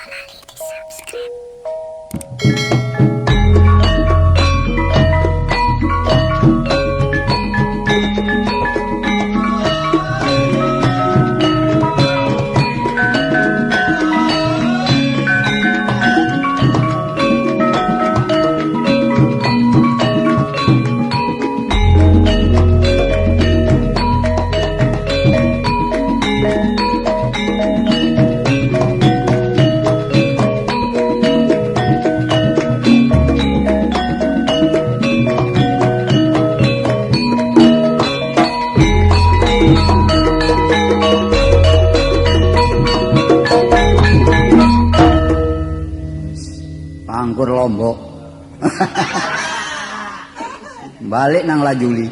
Lali di subscribe. Pangkur Lombok. Balik nang Lajuli.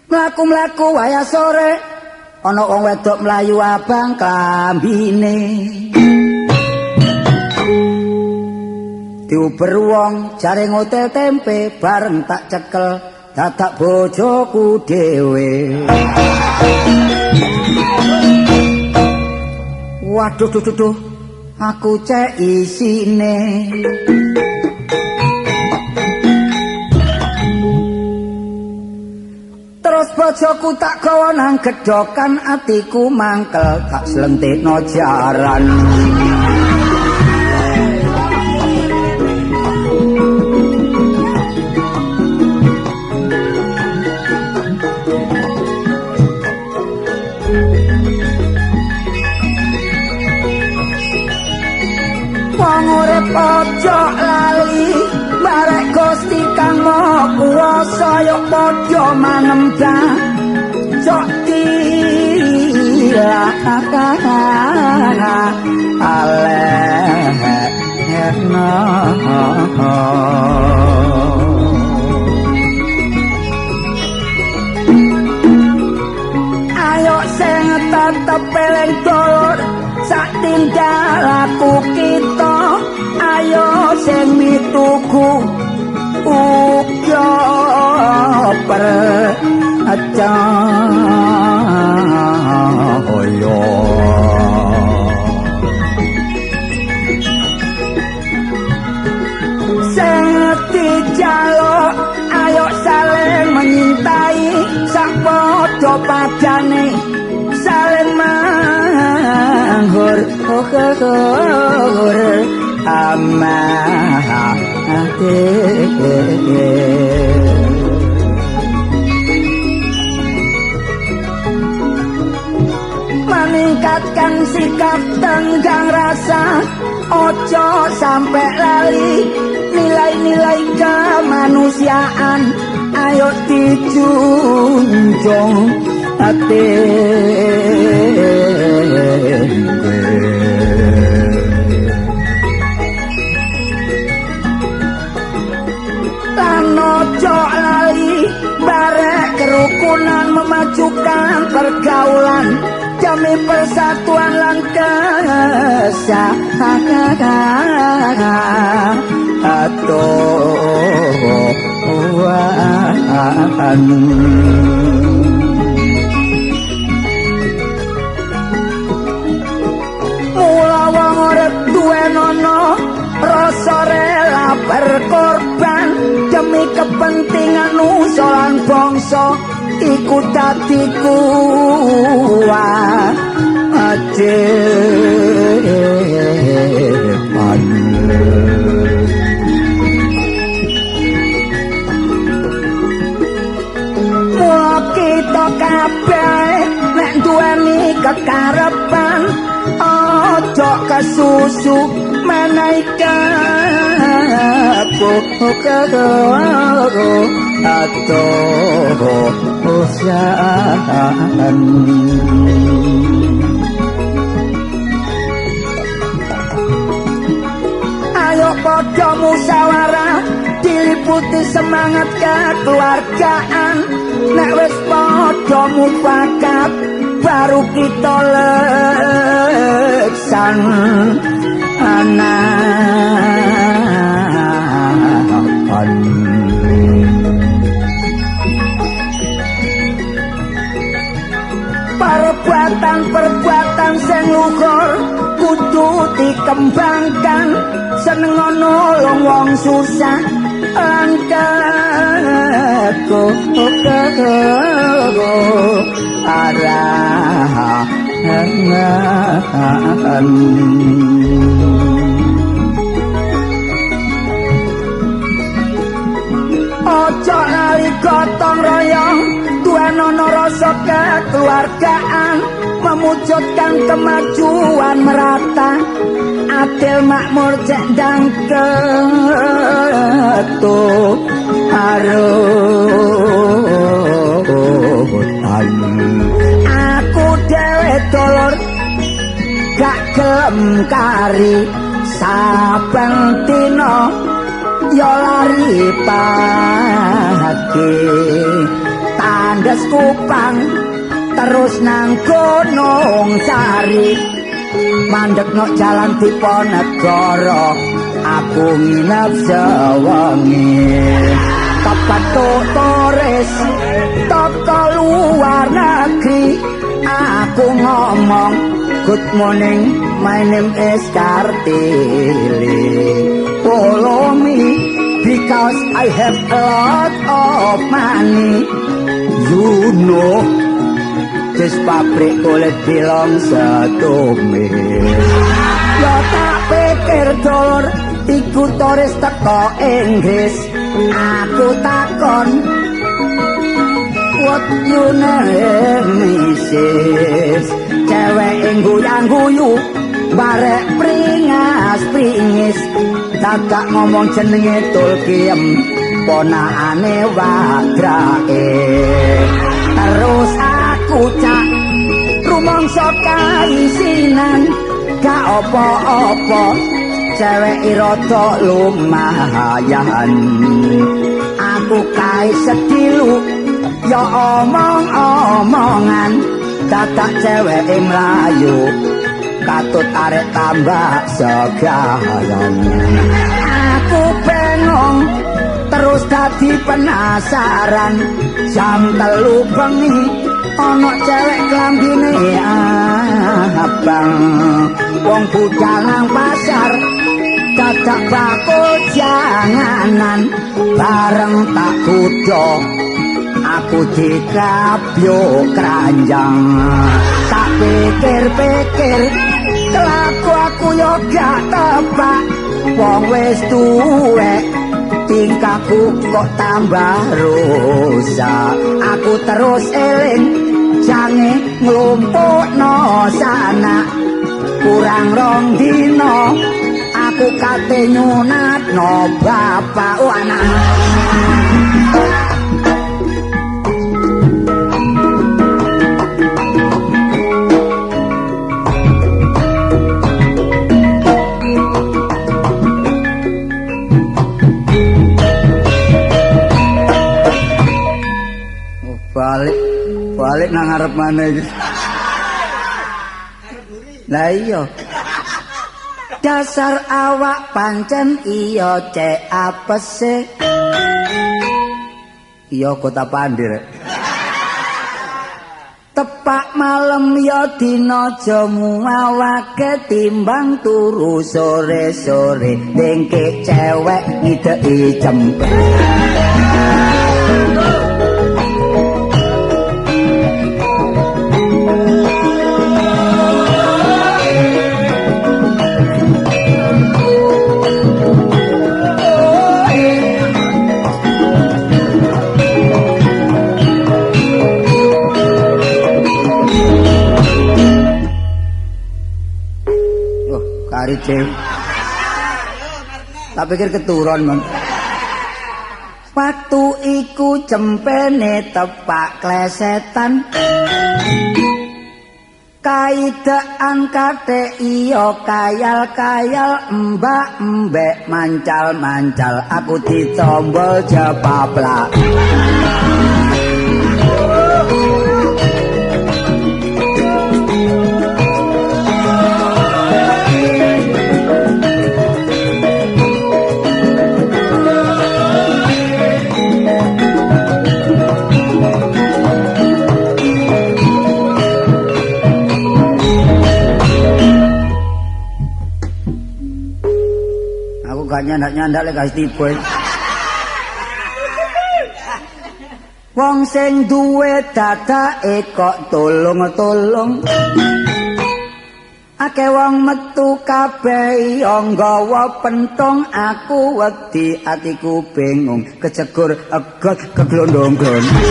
Mlaku-mlaku wayah sore ana wong wedok mlayu abang klambine. Diuber wong jare ngotel tempe bareng tak cekel dadak bojoku dhewe. Waduh duh duh duh. Aku cek isine. Terus bojoku tak gawa nang gedhokan, atiku mangkel tak slentikno jaran. Wong urip aja lali barek Gusti Kang Maha Kuwasa, yo padha manembah jok tilakana alehna. Ayo sing tetep eling dulur sak tindak laku kita, ayo sing mituku uga percaya. Sing dijaluk ayo saling menyintai sak padha padane, saling manghur amate. Meningkatkan sikap tenggang rasa, ojo sampai lali nilai-nilai kemanusiaan, ayo dijunjung tinggi. Lan ojo lali barek kerukunan memajukan pergaulan demi persatuan lan kesatuan. Mula wong urip duwenono rasa rela berkorban demi kepentingan nusa lan bangsa, iku dadi kuwajiban. Mula kita kabeh nek duweni kekarepan aja kesusu menawi kepukatan. Ayo padha musyawarah diliputi semangat kekeluargaan, nek wis padha mufakat baru kita leksan anakan. Perbuatan-perbuatan sing luhur kudu dikembangkan, seneng nolong wong susah lan keko arahan. Ojo lali gotong royong, duwenono rasa kekeluargaan, memujudkan kemajuan merata, adil makmur cek ndang ketuk arutan. Aku dhewe dulur gak gelem kari, saben dina ya lari pagi, tandes kupang terus nang Gunung Sari, mandek nok jalan Diponegoro, aku nginep sewengi. Kepethuk turis teko luar negeri, aku ngomong good morning, my name is Kartini, follow me because I have a lot of money, you know this pabrik kulit belongs to me. Yo tak pikir dulur iku turis teko Inggris, aku takon what you name is, cewek guyang-guyu barek pringas pringis, dadak ngomong jenenge Tulkiem ponakane wadrake. Terus aku cak rumangsa kaisinan, gak apa-apa cewek rada lumayan, aku kae sedilu ya omong-omongan, dadak ceweke mlayu katut arek tambah segaran. Aku bengong terus dadi penasaran, jam 3 bengi ana cewek klambine abang, wong budal nang pasar dadak bakul janganan, bareng tak godho aku dikabyo keranjang. Tak pikir-pikir kelaku aku yo gak tepak, wong wis tuwek tingkahku kok tambah rusak. Aku terus eling jange nglumpukno sanak, kurang rong dina aku kate nyunatno bapak oh anak. Balik, balik nang ngarep mana iki? Lah iya. Dasar awak pancen iya cek apese. Iya kota Pandir. Tepak malam ya dina jamu awake timbang turu sore-sore dengke cewek ngideki cempe. Tak pikir keturun mon. Waktu iku cempene tepak klesetan, kaidean kate iya kayal-kayal mbak-mbek mancal-mancal aku ditombol jepaplak. gak nyandak-nyandak lek gak tiba. Wong sing duwe dadake kok tulung-tulung. Akeh wong metu kabeh ya nggawa pentung, aku wedi atiku bingung kecegur egot keglondong-glondong.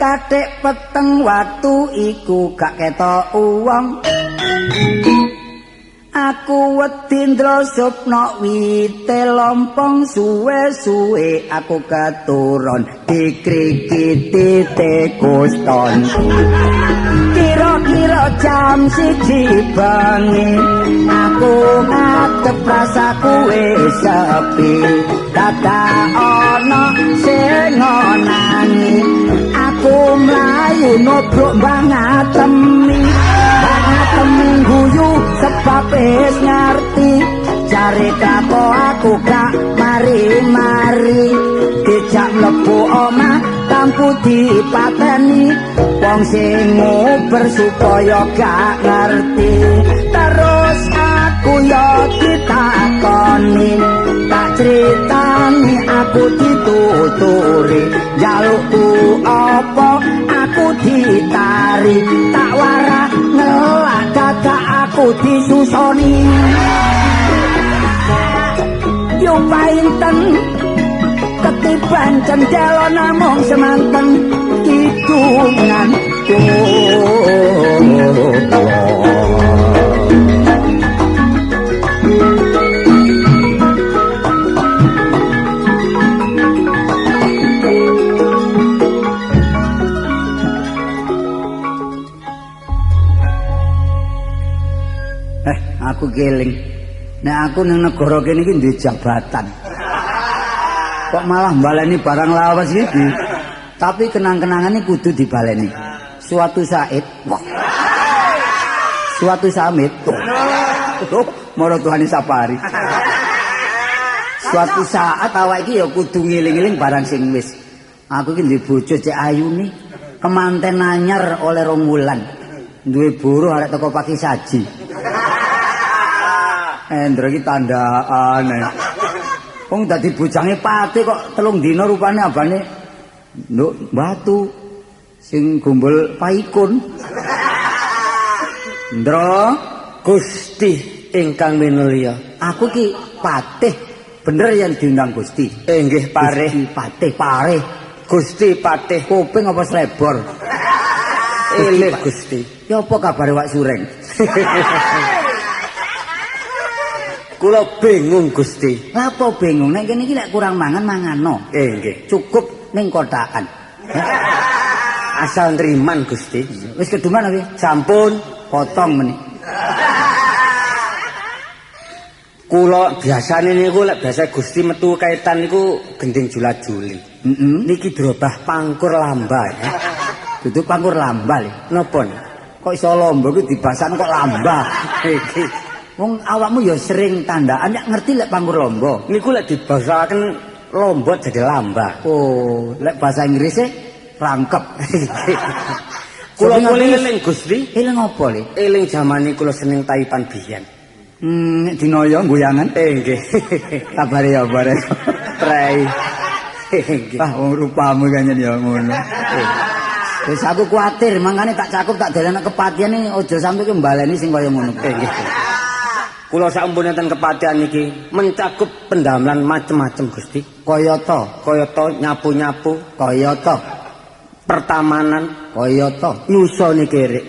Katik peteng watu iku gak ketok uwong. Aku wedi ndrosupno wite lompong, suwe-suwe aku keturun dikrikiti tikus ton. Kira-kira jam 1 bengi aku ngadep rasaku wis sepi. Dadak ana sing ngonangi, aku mlayu nobrok Mbah Ngatemi. Mbah Ngatemi guyu sebab wis ngerti jare kako aku gak mari-mari. Dijak mlebu omah lampu dipateni, wong sing nguber supaya gak ngerti. Terus aku yo ditakoni, tak critani aku dituturi, njalukku apa aku ditari, tak warah ngelak dadak aku disusoni. Yo painten ketiban cendela namung semanten kidungan. Aku keling. Nek aku ning negara kene iki duwe jabatan. Kok malah baleni barang lawas iki. Tapi kenang-kenangane kudu dibaleni. Suatu saat, wah. Suatu samit. Oh, moro Tuhane safari. Suatu saat awak iki ya kudu ngiling-ngiling barang sing wis. Aku iki duwe bojo cek ayune, kemanten anyar oleh 2 wulan. Duwe buruh arek teko pagi saji. Endro iki tandaan. Wong dadi bojange pate kok 3 dina rupane abane nduk batu sing gombol paikun. Ndro Gusti ingkang minulya. Aku ki patih bener yen diundang Gusti. Nggih parih. Gusti patih parih. Gusti patih kuping apa slebor? Elih Gusti. Ya apa kabare Wak Sureng? Kula bingung Gusti. Lha apa bingung? Nek kene iki lek kurang mangan mangano. Nggih. Cukup ning kotakan. Asal nriman Gusti. Wis keduman apa? Sampun. Potong meneh. Kula biasane niku lek biasa Gusti metu kaitan niku gending jula-juli. Heeh. Niki drobah pangkur lamba ya. Dudu pangkur lamba lho. Napa? Kok iso lomba kuwi dibasakno kok lamba. Iki wong awakmu ya sering tandaan nek ngerti lek pangkur lomba. Niku lek dibasaken lomba jadi lamba. Oh, lek bahasa Inggrise rangkep. Kula mulih eling Gusti. Eling apa le? Eling jamane kula seneng taipan biyen. Dinoyo goyangan. Nggih. Kabare ya bare. Prei. Nggih. Ah, wong rupamu kanyen ya ngono. Wis aku kuwatir, mangkane tak cakup tak delek kepatian iki aja sampe ki mbaleni sing kaya ngono. Nggih. Kula sampun enten kepatian niki mencakup pendamelan macem-macem Gusti. Kayata, kayata nyapu-nyapu, kayata pertamanan, kayata nyusoni kirik.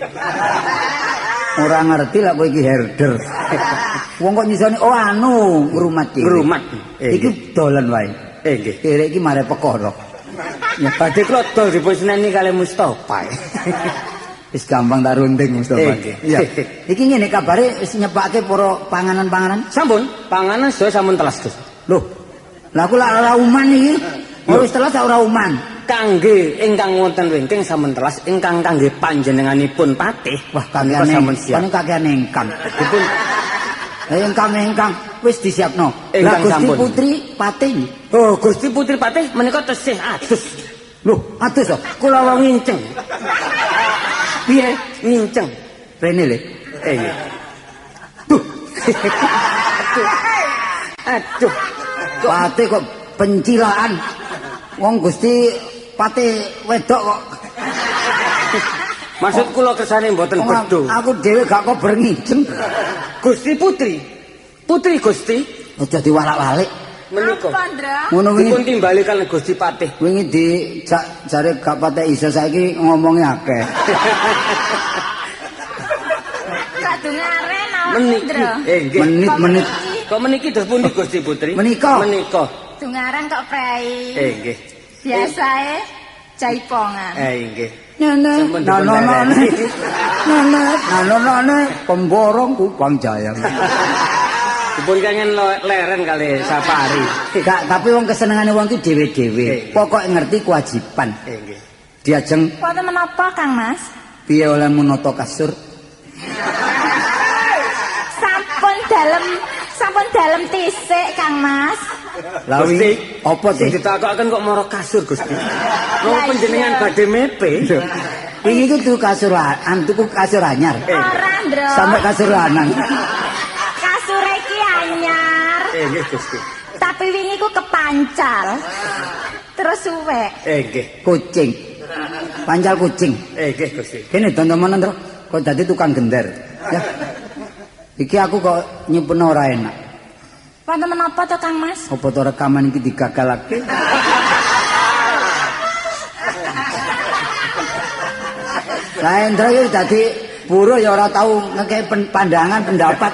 Ora ngerti lek kowe iki herder. Wong kok nyusoni oh anu ngrumat kirik. Ngrumat. Iki dolen wae. Nggih. Kirik iki mare perkara. Ya badhe kula dol dipun seneni kalih Mustofa. Wis gampang tak runding Mustofa. Iya. Iki ngene kabare wis nyepake para panganan-panganan. Sampun, panganan sedaya sampun telas, Gus. Loh. Lah aku lak ora uman iki. Ora wis telas ora uman. Kangge ingkang wonten wingking sampun telas, ingkang kangge panjenenganipun patih. Wah, kakeane sampun siap. Kane kakeane ingkang. Dipun Ingkang wis disiapno. Lah Ingkang Gusti sampun. Putri Patih. Oh, Gusti Putri Patih menika tesih adus. Loh, adus to? Kula wau nginceng. Piye? Nginceng. Rene le. Nggih. Duh, Aduh. Patih kok pencilaan. Wong Gusti Patih wedok kok. Maksud kula kersane mboten Wong bedho. Aku dhewe gak kober nginceng. Gusti Putri. Putri Gusti Aja diwalak-walik. menika. Apa, Ndra? Ngono wingi Dipun timbali kaliyan Gusti Patih. wingi dijak jare gak patek iso saiki ngomongi akeh. Kadungaren awakmu, Meniki. Ndra. Nggih. Menit-menit Kok meniki dos pundi Gusti Putri? Menika. Menika. Dungaren kok prei. Nggih. Biasae jaipongan. Nggih. Nenek, Sampun dipun nano lereni. nene, nano nane, pemborong Kupang Jaya. Dipun kangen leren kali safari. Gak, tapi wong kesenengane wong ki dhewe-dhewe. Pokoke ngerti kewajiban. Nggih. Diajeng Wonten menapa, Kang Mas? piye olehmu nata kasur? Sampun dalem tisik, Kang Mas. Lah Gusti, wingi apa Sing sih? ditakokaken kok mara kasur Gusti. Wong Lah panjenengan iya. badhe mepe. Wingi ku tuku kasur, tuku kasur anyar. Ora, Ndra. Sampai kasur lanang. Kasure iki anyar, Nggih Gusti. tapi wingi ku kepancal. Terus suwek. Nggih. Kucing. Pancal kucing. Nggih Gusti. Kene tontonan Ndra, kok dadi tukang gender. Ya. Iki aku kok nyimpen ora enak. Wonten menapa to, Kang Mas? Apa to rekaman iki digagalake? Lah Endra iki dadi buruh ya ora tau ngekek pandangan pendapat.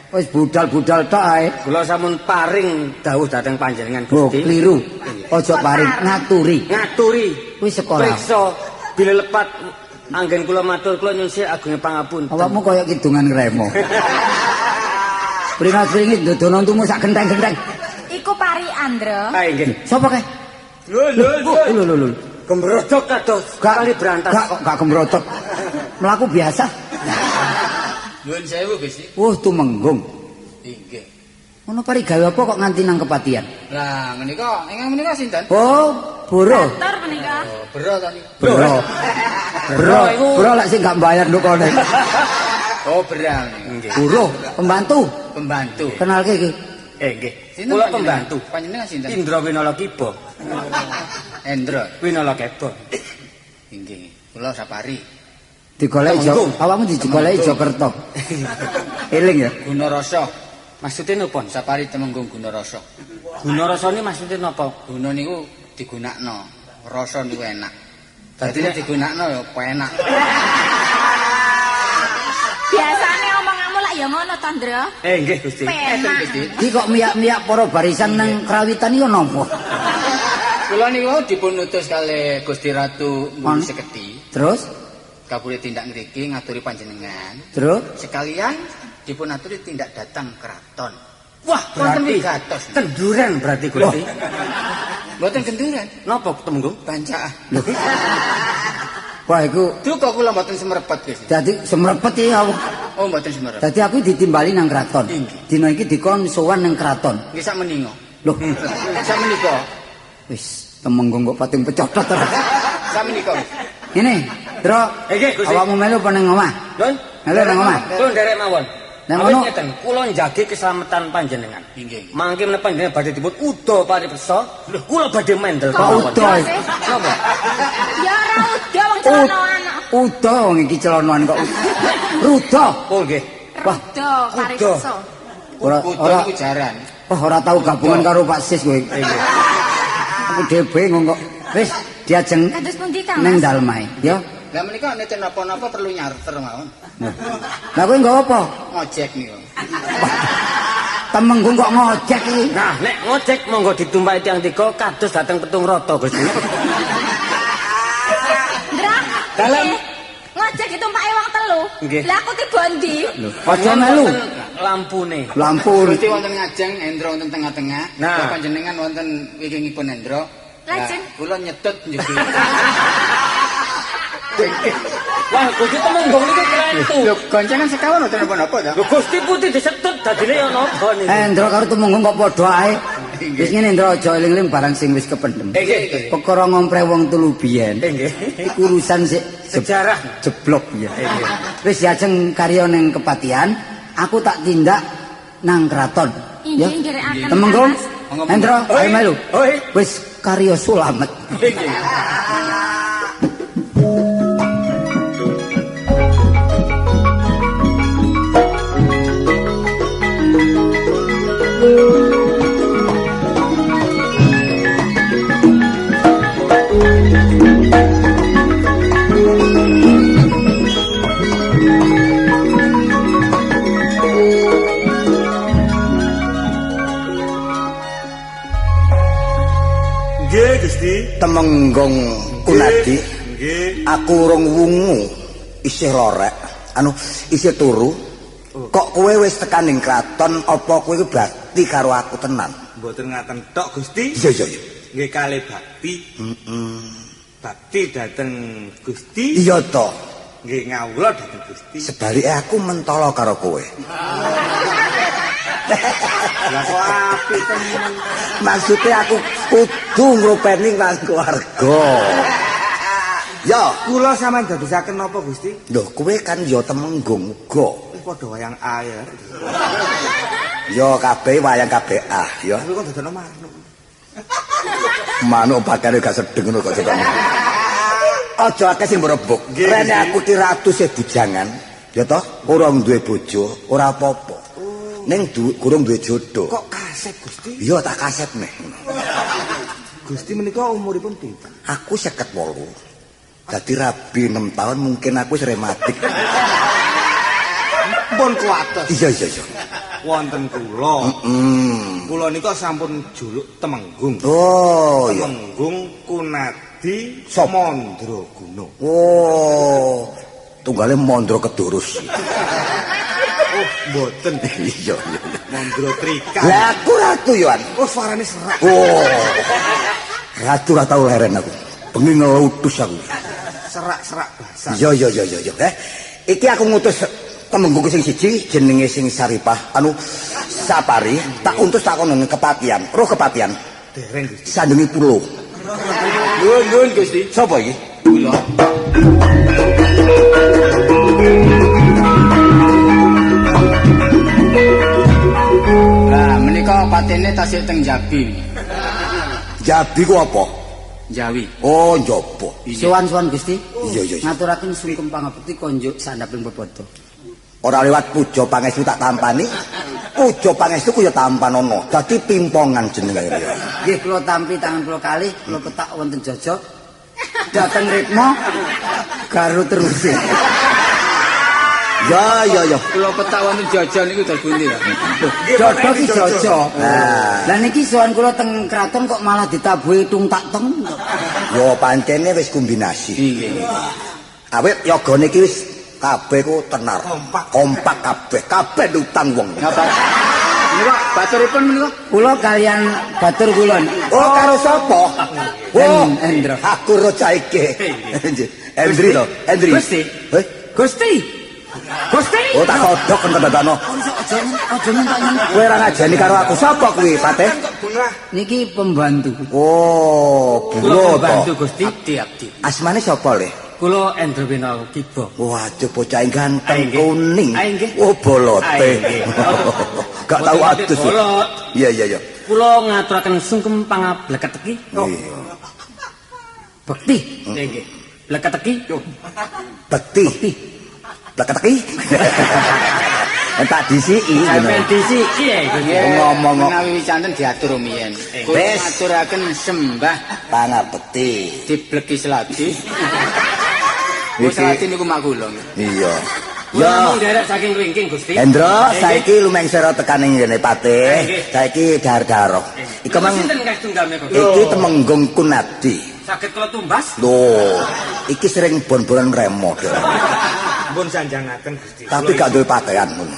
Wis budal-budal tok ae. Kula sampun paring dawuh dhateng panjenengan Oh, Gusti. keliru. Aja paring ngaturi. Ngaturi. Kuwi sekolah. Priksa bila lepat anggen kula matur kula nyuwun sih agunge pangapunten. Awakmu koyo kidungan ngremo. Pringas-pringis ndodono untumu sak genteng-genteng. Iku pari Andra. Ah nggih. Sapa kae? Lho lho Lho lho lho. Gembrodok kados kali berantas. Gak kok gak gembrodok. Mlaku biasa. Nuwun sewu Gusti. Wah, tumenggung. Inggih. Ngono pari gawe apa kok nganti nang kepatian? Lah menika ingkang menika sinten? Oh, boro. Kantor menika. Oh, bero ta niku. Bro. Bro, iku. bro lek sing gak bayar nduk kene. Oh, berang niku. Nggih. Buruh, pembantu. Pembantu. Kenalke iki. Nggih. Sinten Kula panjenengan? pembantu. Panjenengan sinten? Indra Winala Kiba. Endra. Winala Keba. Inggih. Kula Sapari. Digoleki Jo. Temenggung. Awakmu digoleki Jokerto. Eling ya. Gunarasa. Maksudnya napa? Sapari Temenggung Gunarasa. Gunarasane maksudnya napa? Guna niku digunakno. Rasa niku enak. Dadi nek digunakno ya enak. Biasane omonganmu lak ya ngono to, Ndra. Nggih Gusti. Penak. Gusti. Iki kok miyak-miyak para barisan nang krawitan iki napa? Kula niku dipun utus kalih Gusti Ratu Mbulu Ono. Seketi. Terus, Kabule tindak ngriki ngaturi panjenengan. terus Sekalian dipun aturi tindak datang keraton. Wah, Wonten berarti wigatos. kenduran berarti Gusti. Mboten kenduran, Napa Temenggung? bancaah. Wah iku Duka kula mboten semerepet Gusti. dadi semrepet iki aku. Oh, mboten semerep. Dadi aku ditimbali nang kraton. Inggih. Dina iki dikon sowan nang kraton. Nggih sak meninga. Loh, Sak menika. wis Temenggung kok pating pecotot terus. Sak menika. Gusti. Ngene, Tro. Nggih, Gusti. Awakmu melu apa nang omah? Lho, Melu nang omah. Kula nderek mawon. Nang Awit ngono. ngeten, kula njagi keselamatan panjenengan. Inggih, inggih. Mangke menapa panjenengan badhe dipun uda paripeksa, kula badhe mendel Kok kemawon. uda? sih? Napa? Ya ora uda wong celonoan. Uda wong iki celonoan kok. Ruda. Oh nggih. Wah, Ruda paripeksa. ora Kuda ora niku jaran. wah ora tau gabungan karo Pak Sis kowe. Nggih. Aku dhewe bingung kok. Wis diajeng Kados pundi, Kang nang Mas? dalmae, ya. Lah menika nek napa-napa perlu nyarter mawon. Lah kowe nggawa apa? Ngojek niku. Temenggung kok ngojek iki. Nah, nek ngojek monggo ditumpaki tiyang tiga kados dateng Petung Rata Gusti. Ndra. Dalem. Ngojek ditumpaki wong telu. Nggih. Lah aku tiba ndi? Aja melu. Wonten Lampune. Lampu. Gusti wonten ngajeng, Endra wonten tengah-tengah. Nah. Lah panjenengan wonten wingkingipun Endra. Lajeng kula nyetut njuki. Wah, Gusti Temenggung niku klentu. Lho, goncengan sekawan mboten napa-napa ta? Lho Gusti Putih disetut dadine ya napa niku? Endra karo Temenggung kok padha ae. Wis ngene Ndra aja eling-eling barang sing wis kependhem. Nggih. Perkara ngompre wong telu biyen. Nggih. Iku urusan sik Sejarah. jeblok ya. Wis diajeng karya ning kepatihan, aku tak tindak nang kraton. Inggih, nderekaken. Temenggung, Monggo, Endra, ayo melu. Oi. Wis karya sulamet. Nggih. Nggih, Gusti. Temenggung Kunadi, Nggih. aku urung wungu isih lorek, anu isih turu. Kok kowe wis tekan ning kraton apa kowe iku bakti karo aku tenan? Mboten ngaten tok, Gusti. Iya iya iya. Nggih kalih bakti. Bakti dhateng Gusti. Iya to. Nggih ngawula dhateng Gusti. Sebalike aku mentolo karo kowe. Lah kok apik temen. Maksudnya aku kudu ngrupeni nang keluarga. Ya, Kula sampean dadosaken napa, Gusti? lho kowe kan ya Temenggung uga. Wis padha wayang A ya. Ya kabeh wayang kabeh ah ya. Tapi kok dadono manuk. Manuk pakane gak sedeng ngono kok cetane. Aja akeh sing mbrebuk. Nggih, Rene Gusti. aku ki ratu sih bujangan. Ya toh, ora duwe bojo, ora apa-apa. Ning durung duwe jodoh. Kok kasep, Gusti? Iya tak kasep meh. Gusti menika umuripun pinten? Aku 58. Dadi rabi 6 tahun mungkin aku wis rematik. Pun kuwates. Iya iya iya. Wonten kula. Kula nika sampun juluk Temenggung. Oh iya. Temenggung Kunadi Sop. Mandraguna. Oh. Tunggale Mandra Kedurus. Oh, mboten. Iya iya. Mandra Trika. Lah aku ratu yoan. Oh, suarane serak. Oh. Ratu ora tau leren aku. Bengi ngelutus aku. Serak-serak basah. Iya iya iya iya. Iki aku ngutus Temenggung sing siji jenenge sing Saripah anu Sapari tak untus tak kono kepatian. Roh kepatian. Dereng, Gusti. Sandungi pulo. Nuwun nuwun Gusti. Sapa iki? Kula. Lah menika patene tasih teng Jabi. Jabi ku apa? Jawi. Oh, njaba. Sowan-sowan Gusti. Iya iya iya. Ngaturaken sungkem pangabekti konjuk sandhaping pepodo. Ora lewat puja pangestu tak tampani. Puja pangestu ku ya tampanono. Dadi pimpongan jenenge ya. Nggih kula tampi tangan kula kalih, kula petak wonten jajak. Dateng ritmo garu terus. Ya ya ya. Kula petak wonten jajan niku dos pundi ya? Jodoh ki jojo. Nah. Lah niki sowan kula teng kraton kok malah ditabuhi tung tak teng. Ya pancene wis kombinasi. Nggih. Awit yogane iki wis kabeh ku tenar. Kompak. Kompak kabeh. Kabeh utang wong. Napa? Menika baturipun menika Kula kalian batur kula. Oh, karo sapa? Oh, Endra. Aku ro cah iki. Endri to, Endri. Gusti. Eh? Gusti. Gusti. Oh, tak kodhok kon kedadakno. Aja aja nyentak nyentak. Kowe ora ngajeni karo aku sapa kuwi, Patih? Kok bungah. Niki pembantu. Oh, Kula bulo pembantu to. Gusti. abdi abdi. Asmane sapa le? Kula Endra Bina Kiba. Waduh, bocah ganteng Ae, nggih. kuning. Ae, nggih. Oh, bolote. Ae, nggih. Gak tau Boten adus. bolot. Iya, iya, iya. Kula ngaturaken sungkem pangableketeki. Iya. Bekti. Nggih. Bleketeki. Bekti. Bleketeki. Entak disiki ngono. Sampeyan disiki ya Gusti. Ngomong kok. Menawi wicanten diatur rumiyin. Kula Wis. ngaturaken sembah Pangabekti. dibleki seladi. Oh, Iki- seladi niku mak kula. Iya. Kula Ya. namung nderek saking wingking Gusti. Hendro, Nggih. saiki lumengsera tekan ning ngene Patih. Nggih. Saiki dar-daro. Iku mang sinten kang tunggame kok? iki Temenggung Kunadi. Saged kula tumbas? Lho, iki sering bon-bonan remo. Mbun sanjangaken Gusti. Tapi gak duwe pakaian ngono.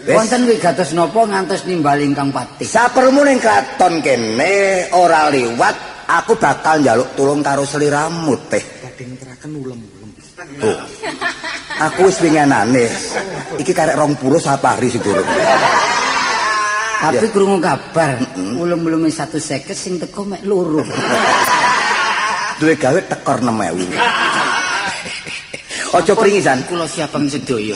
Wis. Wonten wigatos napa ngantos nimbali ingkang patih. Sapermu ning kraton kene ora liwat Aku bakal njaluk tulung karo sliramu, Teh. Badhe ngeteraken ulem-ulem. Oh. Aku wis winginane. Iki karek 20 Sapari sing durung. Tapi krungu kabar, ulem-uleme 150 sing teko mek loro. Duwe gawe tekor 6000. Aja pringisan. Kula siapang sedaya.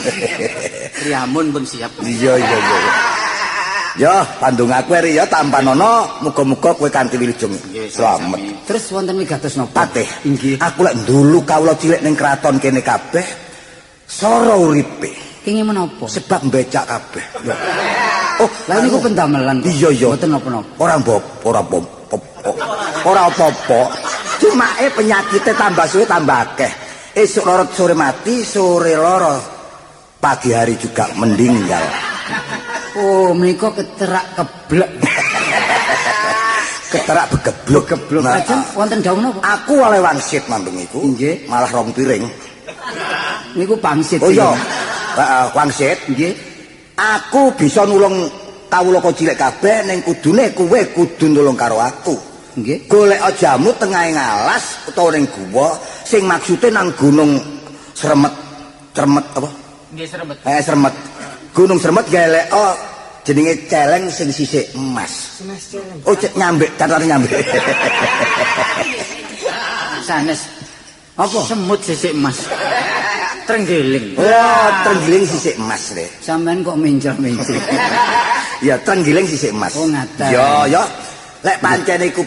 Riamun pun siap. Iya iya iya. Ya, pandongaku eri ya tampanono, muga-muga kowe kanthi wilujeng slamet. Terus wonten wigatos napa? Patih. Inggih. Aku lek ndulu kawula cilik ning kraton kene kabeh sora uripe. Kenging menapa? Sebab mbecak kabeh. Oh, Lah niku pendamelan kok. Iya iya. Mboten napa-napa. Ora mbop, ora bom. Ora apa-apa. Cuma penyakite tambah suwe tambah akeh. Esuk loro sore mati, sore loro pagi hari juga meninggal. Oh, menika keterak keblek. Keterak begebluk. Geblok Nah, aja wonten dawuh napa? Aku oleh wangsit mambeng iku. Nggih. Malah rong piring. Niku pangsit. Oh iya. Heeh, wangsit. Nggih. Aku bisa nulung kawula cilik kabeh ning kudune kowe kudu nulung karo aku. Nggih. Golek jamu tengahe ngalas utawa ning guwa sing maksude nang Gunung Sremet. Cermet apa? Nggih sremet. Sremet. Gunung Sremet golek jenenge celeng sing sisik emas. Oh, cek nyambek, catane nyambek. Sanes. Apa? Semut sisik emas. Trenggiling. Oh, trenggiling sisik emas le. Sampeyan kok mencel-mencel. Ya, trenggiling sisik emas. Oh, ngaten. Ya, ya. Lek pancen iku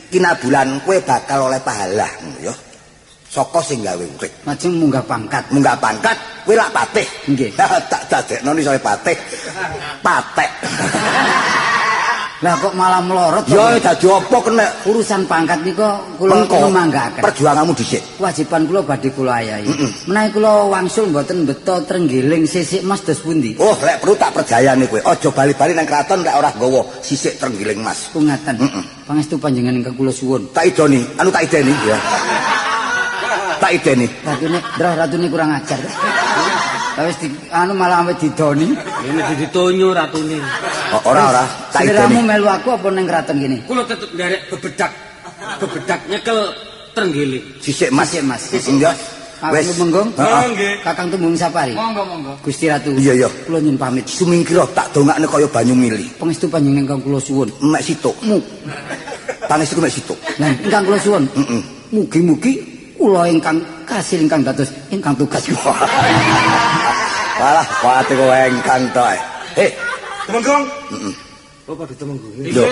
kinabulan kowe bakal oleh pahala, ya. Saka sing gawe urip. Lajeng munggah pangkat. Munggah pangkat, kowe lak patih. Nggih. Tak dadekno iso patih. Patek. Lah kok malah melorot. Ya dadi apa kena urusan pangkat nika kula manggaaken. Perjuanganmu dhisik. Kewajiban kula badhe kula ayahi. Menawi kula wangsul mboten beto trenggiling sisik mas dos pundi? Oh, lek perlu tak perjayane kowe. Aja bali-bali nang kraton lek ora nggawa sisik trenggiling mas. Ku ngaten. Pangestu panjenengan ingkang kula suwun. Tak idoni, anu tak ideni ya. Tak ideni. Ratune, Drah ratune kurang ajar. Lah wis di anu malah ame didoni. Ini ditonyo ratune. Oh, ora ora, tak ideni. Sliramu melu aku apa ning kraton kene? Kula tetep nderek bebedak. Bebedak nyekel trenggiling. Sisik mas. Sisik mas. Iya. Kakang Tumenggung. Heeh. Nggih. Kakang Tumenggung Sapari. Monggo monggo. Gusti Ratu. Iya, iya. Kula nyuwun pamit. Sumingkira tak dongakne kaya banyu mili. Pangestu panjenengan ingkang kula suwun. Mek situk. Mu. Pangestu mek situk. Lah ingkang kula suwun. Heeh. Mugi-mugi kula ingkang kasil ingkang dados ingkang tugas. Walah, pati kowe engkang tok. Heh, Temenggung. Heeh. Oh, padha temenggung. Lho.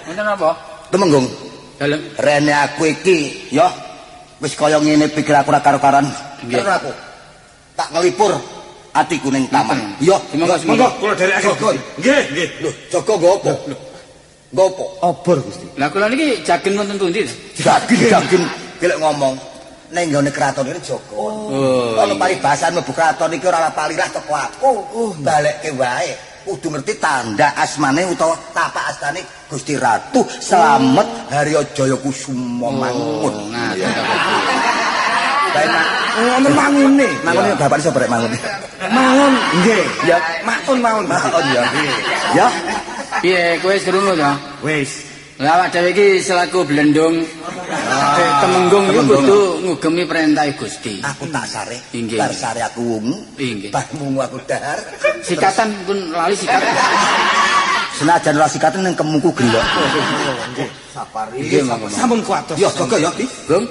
Wonten apa? Temenggung. Dalem. Rene aku iki ya wis kaya ngene pikir aku ora karo-karan. Nggih. Terus aku tak ngelipur atiku ning taman. Iya, Monggo, Monggo kula dherekaken. Jaga. Nggih, nggih. Lho, jaga nggo apa? Nggo apa? Obor Gusti. Lah kula niki jagen wonten pundi? Jagin-jagin gelek ngomong. Ning nggone kraton ini jaga. Oh. Ana paribasan mlebu kraton iki ora palirah teko aku. Balekke wae. Kudu ngerti tanda asmane utawa tapak astane Gusti Ratu Slamet Haryo Jaya Kusuma Mangun. Ngaten ta. Bae Mak. Wonten mangune. Mangune bapak iso barek mangun. Mangun nggih. Ya, Maun maun. maun ya. Ya. Piye kowe wis krungu to? Wis. Lah awak dhewe iki selaku blendung Temenggung iku kudu ngugemi perintah Gusti. Aku tak sare. Inggih. Bar sare aku wungu. Inggih. Bar wungu aku dahar. Sikatan pun lali sikat. Senajan ora sikatan ning kemungku gelok. Sapari. Nggih, monggo. Sampun kuatos. Ya jaga ya. Gung,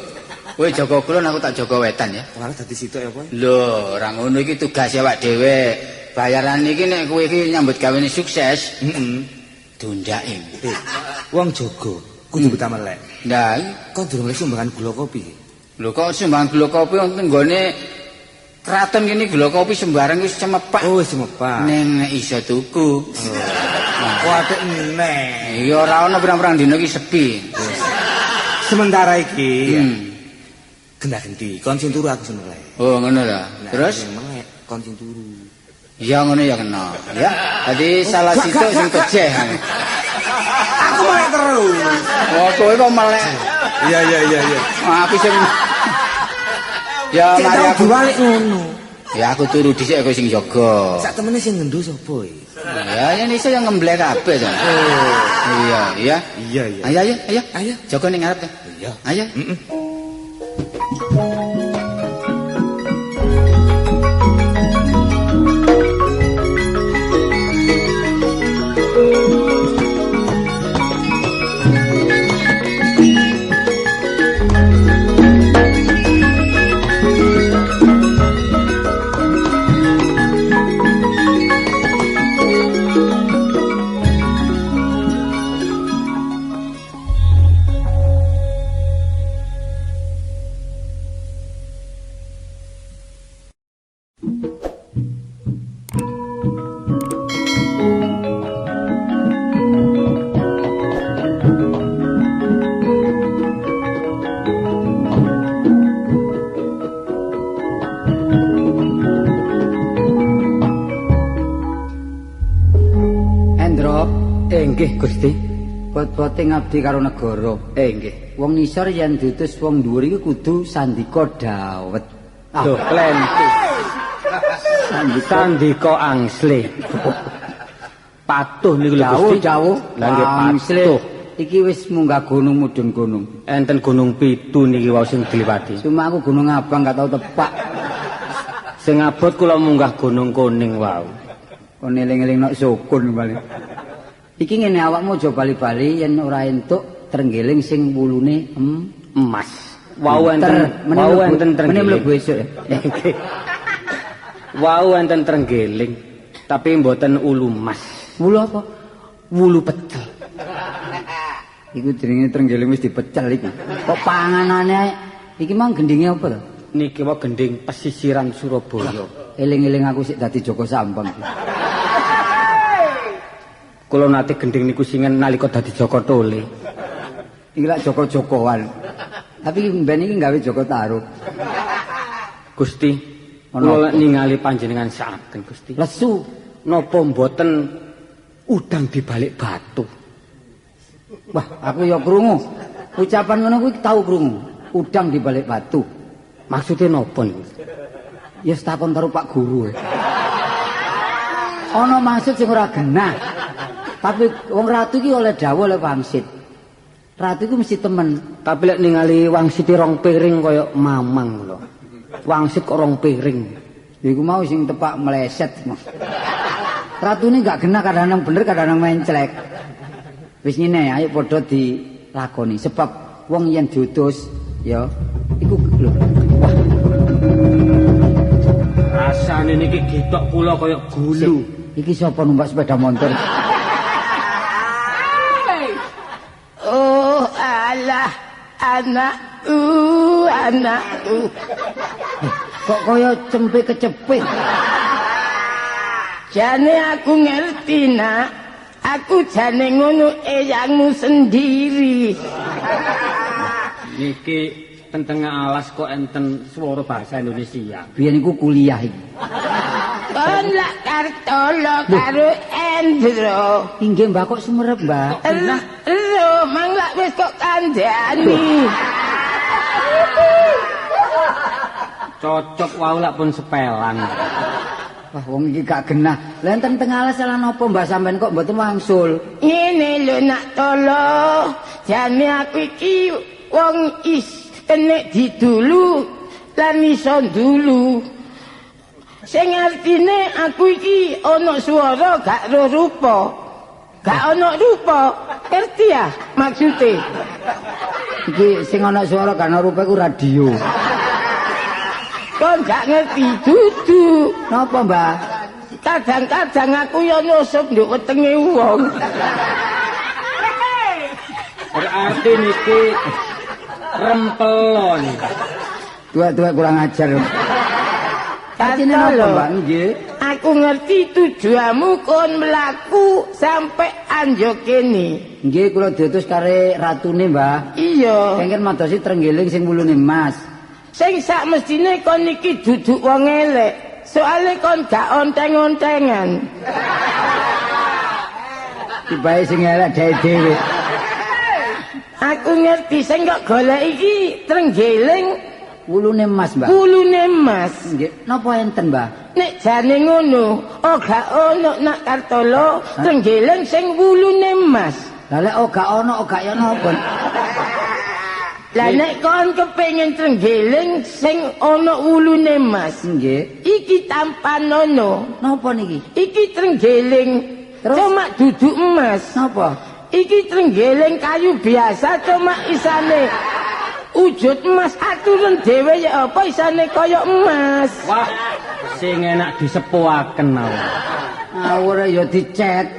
kowe jaga kulon aku tak jaga wetan ya. Ora dadi sitok ya apa? Lho, ora ngono iki tugas awak dhewe. Bayaran iki nek kowe iki nyambut gawene sukses, Heeh. dundake. Wong jaga kudu betah melek. Nah, Kok durung oleh sumbangan gula kopi? lho kok sumbangan gula kopi wonten nggone kraton kene gula kopi sembarang wis cemepak. Oh, wis cemepak. Ning nek iso tuku. Kok atik neh. Ya ora ana pirang-pirang dina iki sepi. Sementara iki gendah-gendi kon sing turu aku sing melek. Oh, ngono ta. Terus Sing melek kon sing turu. ya ngono ya kena. Ya. Dadi salah gak, situk gak, sing gak, gak. kejeh. Aku melek terus. Wah, kowe kok melek. Iya iya iya iya. Wah, aku sing ya Cek mari tau aku diwalik ngono. Ya aku turu dhisik kowe sing jaga. Sak temene sing ngendu sapa iki? Ya yen iso ya ngembleh kabeh to. Iya, iya. Iya, iya. Ayo ayo ayo. Ayo. Jaga ning ngarep to. Iya. Ayo. Heeh. Nggih Gusti, bot-bote ngabdi karo negara. Nggih. Wong nisor yen diutus wong dhuwur iki kudu sandika dawet. Lho, klentu. Sandika angsle. Patuh niku lho Gusti. Dawuh, Lah nggih patuh. Iki wis munggah gunung mudhun gunung. Enten gunung 7 niki wau sing diliwati. Cuma aku gunung abang gak tau tepak. Sing abot kula munggah gunung kuning wau. Kon eling-eling nok sukun bali. Iki ngene awakmu aja bali-bali yen ora entuk trenggiling sing wulune emas. Wau enten wau enten trenggiling. Mene mlebu esuk. Nggih. Wau enten trenggiling, tapi mboten ulu emas. Wulu apa? Wulu pecel. Iku jenenge trenggiling wis dipecel iki. Kok panganane iki mang gendinge apa to? Niki wae gending pesisiran Surabaya. Eling-eling aku sik dadi Joko Sambang. Kula nate gending niku singen nalika dadi Joko Tole. Iki lak Joko-Jokoan. Tapi mben iki gawe Joko Tarub. Gusti, kula ningali panjenengan saken Gusti. Lesu napa mboten udang dibalik batu? Wah, aku ya krungu. Ucapan ngono kuwi tau krungu. Udang dibalik batu. Maksude napa niku? Ya takon karo Pak Guru. Ana maksud sing ora genah. Tapi wong ratu iki oleh dawuh oleh wangsit. Ratu iku mesti temen. Tapi lek ningali wangsite rong piring kaya mamang lho. Wangsit kok rong piring. Iku mau sing tepak meleset. Ratune gak genah kadang-kadang bener kadang-kadang menclek. Wis ngene ayo padha dilakoni sebab wong yen diutus ya iku lho. Wah. Rasane niki getok kula kaya gulu. Iki sapa numpak sepeda motor? Oh alah anakku, anakku. Kok kaya cempe kecepit. Jane aku ngerti nak. Aku jane ngono eyangmu sendiri. Niki ten tengah alas kok enten swara bahasa Indonesia. Biyen iku kuliah iki. Kon lak Kartolo karo Endro. Inggih Mbah kok sumerep Mbah. Lho, mang lak wis kok kandhani. Cocok wau lak pun sepelan. Wah wong iki gak genah. Lah enten teng alas salah napa Mbah sampean kok mboten wangsul? Ngene lho nak Tolo. Jane aku iki wong is kenek didulu lan iso ndulu. Sing artine aku iki ana swara gak ro rupa. Gak ana rupa. Ngerti ya maksude? Iki sing ana swara gak ana rupa iku radio. Kon gak ngerti dudu. Napa, Mbah? Kadang-kadang aku yo nyusup nduk wetenge wong. Berarti niki rempelon. Tuwek-tuwek kurang ajar. Artine napa, Mbak? Nggih. Aku ngerti tujuanmu kon mlaku sampe anjo kene. Nggih, kula diutus kare ratune, Mbah. Iya. Kengken madosi trenggiling sing wulune emas. Sing sak mestine kon iki duduk wong elek. Soale kon gak onteng-ontengan. Tibae sing elek dhewe dhewe. Aku ngerti sing kok golek iki trenggiling Wulune emas, Mbah. Wulune emas. Nggih. Napa enten, Mbah? Nek jane ngono, ora ono nak Kartolo trenggiling sing wulune emas. Lah lek ora ono ora ya napa? Lah nek kon kepengin trenggiling sing ana wulune emas. Nggih. Iki tampanono. Napa niki? Iki trenggiling cuma duduk emas. Napa? Iki trenggiling kayu biasa cuma isane wujud emas, aturan dhewe ya apa isane kaya emas. Wah, sing enak disepuaken awak. Ngawur ya dicet.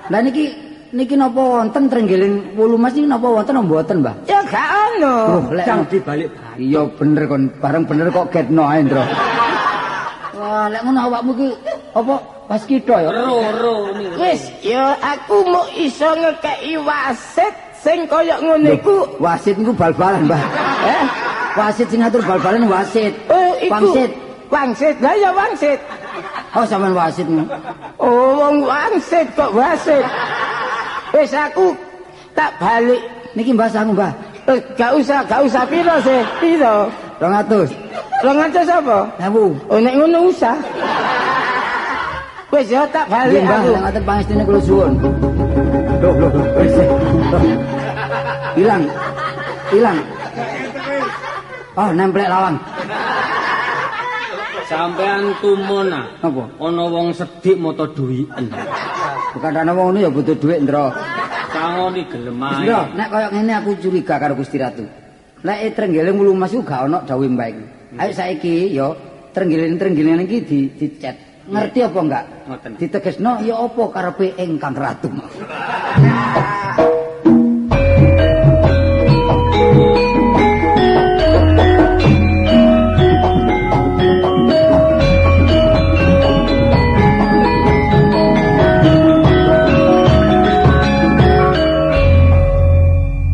Lah niki niki napa wonten trenggiling wulu emas niki napa wonten apa mboten, Mbah? Ya gak ono. Cang dibalik. Iya bener kon, bareng bener kok getno ae, Ndro. Wah, lek ngono awakmu iki apa pas kita ya? Ro-ro niku. Wis, ya aku mau iso ngekeki wasit sing kaya ngono iku. Wasit niku bal-balan, Mbah. Eh? Wasit sing ngatur bal-balan wasit. Oh, iku. Wangsit. Wangsit. Lah ya wangsit. Oh, sampean wasit. Oh, wong wangsit kok wasit. Wis aku tak balik. Niki Mbah sangu, Mbah. Gak usah piro sih? Piro? 200. 200 apa? 1000. Oh, nek ngono usah. Wis ya tak balik aku. Mbah, ngaten pangestune kula suwun. Loh, loh, wis. Hilang. Hilang. Oh, nemplek lawang. Sampean tumon ah. Napa? Ana wong sedik mata duwiken. Kadane wong ngono ya butuh dhuwit, Ndra. Sangoni gelem ae. Ndra, nek kaya ngene aku curiga karo Gusti Ratu. Lek trenggiling wulu emas iku gak ana dawuhe Mbah iki. Ayo saiki ya trenggiling-trenggiling iki dicet. Ngerti apa enggak? Ngoten. Ditegesno ya apa karepe ingkang ratu.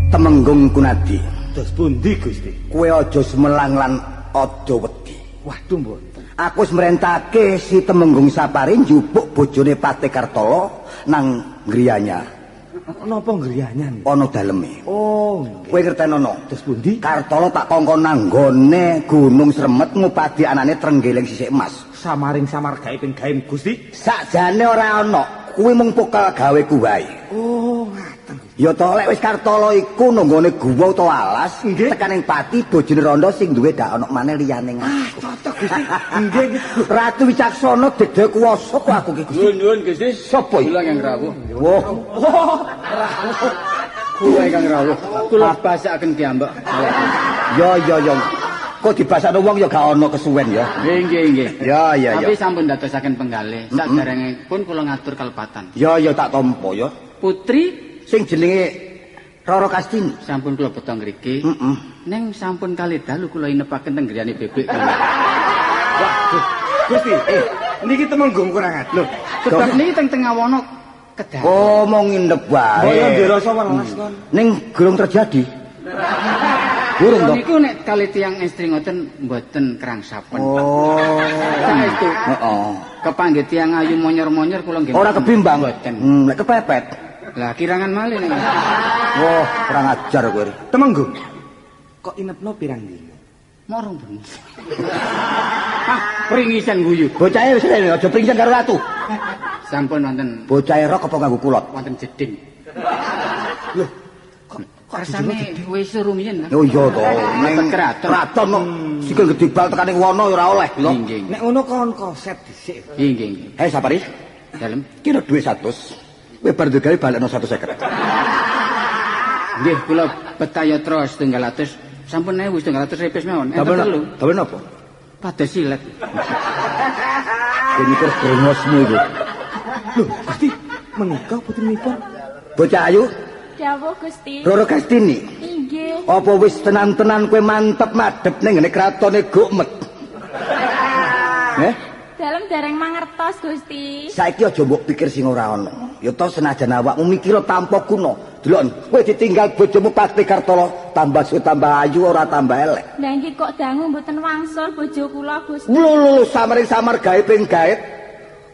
Temenggung Kunadi. Dos pundi Gusti? Kowe aja semelang lan aja wedi. Waduh mboten. Aku wis mrentake si Temenggung Sapari njupuk bojone Patih Kartolo nang griyanya. Napa griyanya? Ana daleme. Oh, kowe ngertenono. Dos pundi? Kartolo tak kongkon nang nggone Gunung Sremet ngupadi anane trenggiling sisik emas. Samaring samar gaibing gaib Gusti. Sakjane ora ana, kuwi mung pokal gawe ku wae. Oh, ngaten. Ya to lek wis Kartolo iku nang nggone guwa utawa alas, tekan ing pati bojone rondo sing duwe dak ana maneh liyane. Ah, cocok Gusti. Nggih, Ratu Wicaksana dedhe kuwasa kok aku iki Gusti. Nuwun Gusti. Sapa iki? Kula ingkang rawuh. Wah. Kula ingkang rawuh. Kula basakaken piyambak. Ya ya ya. Kok dibasakno wong ya gak ana kesuwen ya. Nggih nggih nggih. Ya ya ya. Tapi sampun dadosaken penggalih. Saderengipun kula ngatur kalepatan. Ya ya tak tampa ya. Putri sing jenenge Roro Kastini sampun kula beto ngriki. Heeh. Ning sampun kalih dalu kula inepaken teng griyane bebek. Waduh, Gusti, niki Temenggung kurang ajar. Lho, sebab niki teng tengah wana kedah. Oh, mong nginep wae. Kaya ndirasa welas kon. Ning gurung terjadi. Burung to. Niku nek kalih tiyang estri ngoten mboten krangsapen. Oh. Saestu. Heeh. Kepanggih tiyang ayu monyor-monyor kula nggih. Ora kebimbang. Mboten. Lek kepepet. Lah kirangan malih nek. Wah, kurang ajar kowe. Temenggung. Kok inepno pirang dina? Morong bengi. Ah, pringisan guyu. Bocahe wis rene, aja pringisan karo ratu. Sampun wonten. Bocahe rok apa nganggo kulot? Wonten jeding. Lho, kok rasane wis rumiyin. Oh iya to, ning kraton. Kraton kok sikil gedhe bal tekane wono ya ora oleh lho. Nek ngono kon koset dhisik. Nggih, nggih. Hei Sapari. Dalem. Kira dhuwit 100. Kowe bar digawe balekno 150. Nggih, kula betayatra 700. Sampun 1700 repes mawon. Enten telu. Dawe napa? Pados silet. Kowe mikir brengosmu iku. Lho, Gusti, menika putrinipun bocah ayu. Dawuh Gusti. Roro Kastini. Inggih. Apa wis tenan-tenan kowe mantep madhep ning ngene kratone Gukmet? Nggih. Dalem dereng mangertos Gusti. Saiki aja mbok pikir sing ora ana. Ya to senajan awakmu mikir tanpa guna. Delok, kowe ditinggal bojomu Patih Kartolo, tambah suwe tambah ayu ora tambah elek. Lah nggih kok dangu mboten wangsul bojo kula Gusti. Lho lho samaring samar gawe ping gaet.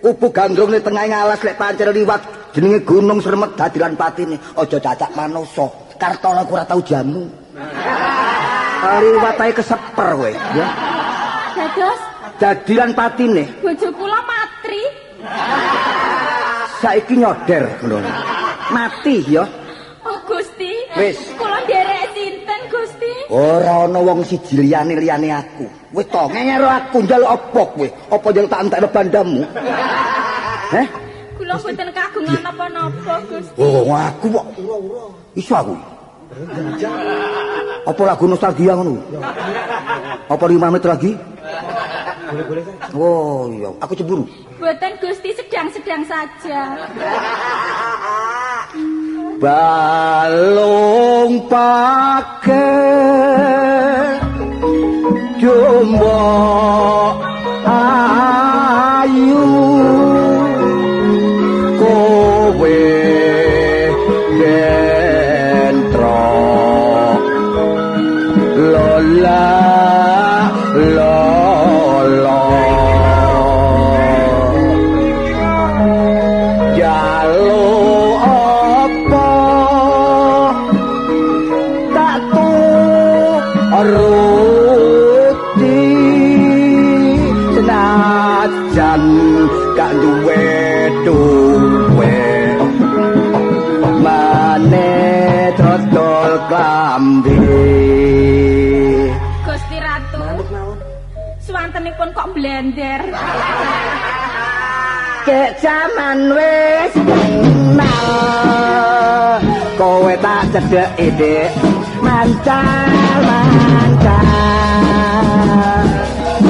Kupu gandrung ning tengahing alas lek pancen liwat jenenge Gunung Sremet dadilan patine. Aja cacak manungsa. Kartolo ku ora tau jamu. Liwat ae keseper kowe, ya. Dados dadi lan patine. Bojo kula matri. Saiki nyoder ngono. Mati ya. Oh Gusti. Wis. Kula nderek sinten Gusti? Ora ana wong siji liyane-liyane aku. Wis to ngero aku njaluk apa kowe? Apa njaluk tak entekno bandamu? Heh? Kula mboten kagungan napa-napa Gusti. Oh, aku kok ura-ura. Iso aku. Apa lagu nostalgia ngono? Apa 5 menit lagi? Boleh-boleh saja. Oh iya, aku cemburu. Mboten Gusti, sedang-sedang saja. Balung pake jumbo ayu kowe dentro lola lolo jalo apa tak turuti senajan gak duwe duwe maneh dodol klambi. Gusti Ratu, suwantenipun kok blender. Kek jaman wis kenal kowe tak cedheki Dik mancal mancal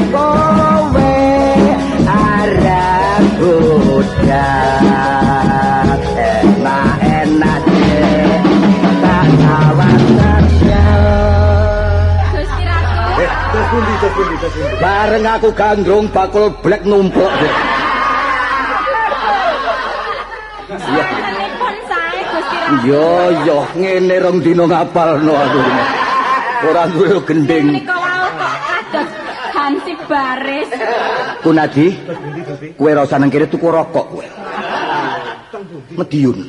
kowe arep budal enak enak Dik tak tawar terjal. Gusti Ratu, Terus pundi, terus pundi, terus pundi. Bareng aku gandrung bakul blek numplek Dik. Suwantenipun sae Gusti Ratu. Yo yo ngene rong dina ngapalno aku. Ora duwe gending. Menika wau kok kados hansip baris. Kunadi, kowe ora usah nang kene tuku rokok kowe. Mediun.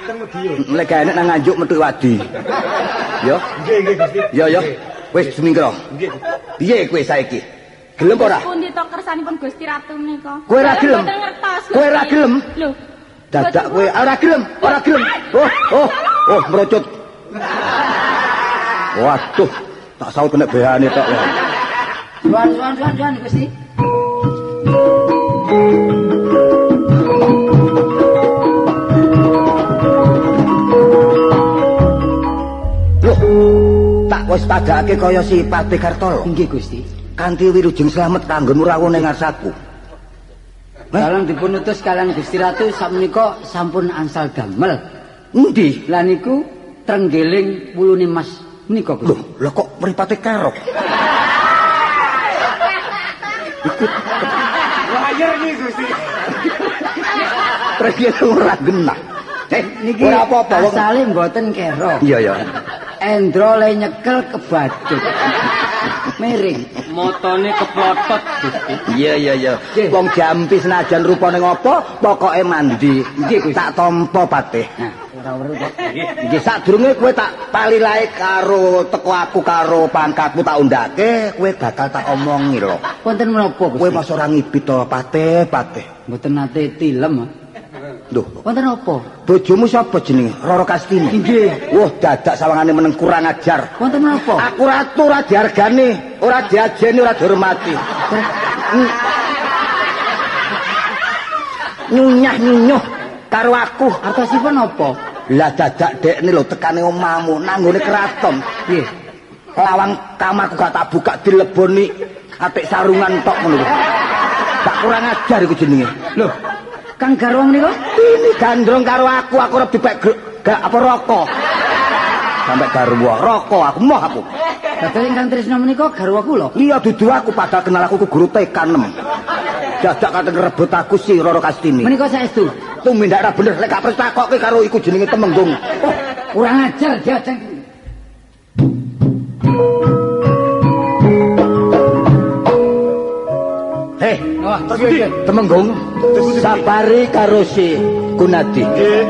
Teng Mediun. Lek gak enek nang Nganjuk metu wadi. Yo. Nggih, nggih Gusti. Yo yo. Wis sumingkir. Nggih. Piye kowe saiki? Gelem ora? Pundi to kersanipun Gusti Ratu menika? Kowe ora gelem? Mboten ngertos. Kowe ora gelem? Lho. Dadak kowe ora gelem, ora gelem. Oh, oh, oh merucut. Waduh, tak saut kena behane tok. Suwan suwan suwan suwan Gusti. Loh, tak wis padhake kaya si Patih Kartolo. Nggih Gusti. Kanthi wilujeng slamet kanggo rawuh ning ngarsaku. Dalem dipun utus kalian Gusti Ratu sakmenika sampun angsal damel. Endi? Lah niku trenggiling wulune mas menika Gusti. Loh, lah kok mripate kerok? Iku Wayer iki Gusti. Trenggiling ora genah. Niki ora apa-apa wong asale mboten kerok. Iya ya. Endro le nyekel kebacut. Miring. Motone keplotot Gusti. Iya iya iya. Wong jampi senajan rupane ngopo, pokoke mandi. Nggih Gusti. Tak tampa Patih. Nah, ora weruh kok. Nggih, sadurunge kowe tak palilae karo teko aku karo pangkatmu tak undake, kowe bakal tak omongi lho. Wonten menapa Gusti? Kowe masa ora ngibit to Patih, Patih. Mboten nate tilem. Lho, wonten apa? Bojomu sapa jenenge? Roro Kastini. Nggih. Wah, dadak sawangane meneng kurang ajar. Wonten menapa? Aku ratu ora dihargani, ora diajeni, ora dihormati. Nyunyah-nyunyuh karo aku. Artosipun apa? Lah dadak dekne lho tekane omahmu nang nggone kraton. Nggih. Lawang kamarku gak tak buka dileboni atik sarungan tok ngono kuwi. Tak kurang ajar iku jenenge. Lho, Kang garwa menika? Ini gandrung karo aku, aku ora dipek gak apa rokok. Sampai garwa rokok aku moh aku. Dados ingkang tresna menika garwa kula. Iya dudu aku padahal kenal aku ku guru TK 6. Dadak kate ngrebut aku si Roro Kastini. Menika saestu. Tumindak ora bener lek gak perlu takokke karo iku jenenge Temenggung. Oh, kurang ajar diajeng. Hei, Temenggung, sabari karo si Gunadi.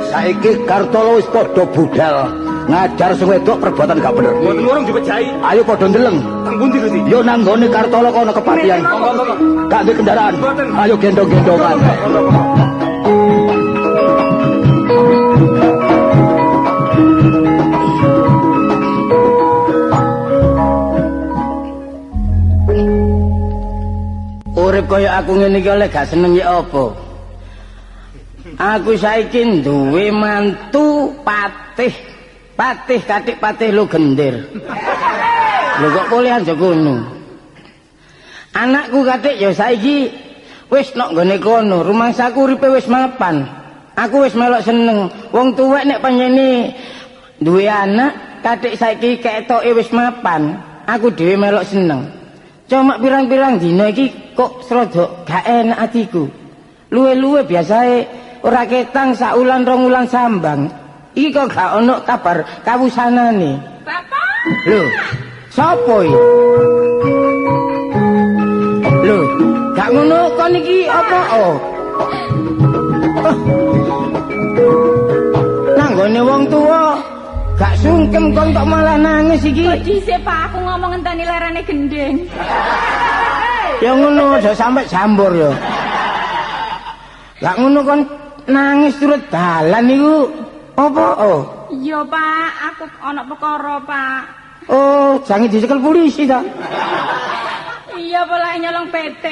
Saiki Kartolo wis padha budal Ngajar sing wedok perbuatan gak bener. Mboten urung dipejahi. Ayo padha ndeleng. Teng pundi Gusti? Yo nang nggone Kartolo kono kepatihan. Gak duwe kendaraan. Ayo gendong-gendongan. Urip kaya aku ngene iki oleh gak seneng ya apa? Aku saiki duwe mantu patih. Patih katik patih lu gendir. Lho kok kuliah aja kono. Anakku katik ya saiki wis nok nggone kono, rumangsaku uripe wis mapan. Aku wis melok seneng. Wong tuwek nek panjene duwe anak, katik saiki ketoke wis mapan. Aku dhewe melok seneng. Cuma pirang-pirang dina iki kok srodok gak enak atiku. Luwe-luwe biasae ora ketang sak ulan rong ulan sambang. Iki kok gak ono kabar kawusanane. Bapak. Lho, sapa iki? Lho, gak ngono kon iki apa? Oh. Nang nggone wong tuwa gak sungkem kon kok malah nangis iki. Kok dhisik Pak aku ngomong ngenteni lerene gendeng. Ya ngono aja sampe jambur ya. Gak ngono kon nangis turut dalan iku apa? Oh. Iya Pak, aku ana perkara Pak. Oh, jangan dicekel polisi ta. Iya pola nyolong PT.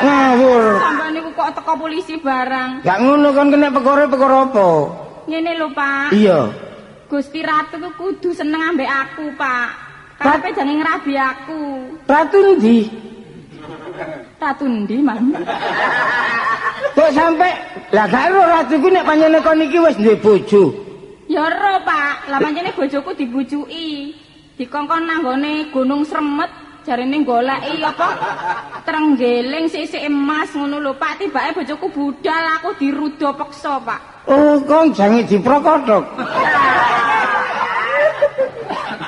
Ngawur. Sampeyan niku kok teko polisi barang. Gak ngono kon kena perkara-perkara apa? Ngene lho Pak. Iya. Gusti Ratu ku kudu seneng ambek aku, Pak. Karepe jange ngrabi aku. Ratu endi? Ratu endi, Mang? Kok sampe lah gak ero ratu ku nek panjenengan kon iki wis duwe bojo. Ya ero, Pak. Lah pancene bojoku dibujuki. Dikongkon nang nggone Gunung Sremet, jarene goleki apa? Trenggeling sisik emas ngono lho, Pak. Tibake bojoku budal, aku diruda peksa, Pak. Oh, kon jange diprokothok.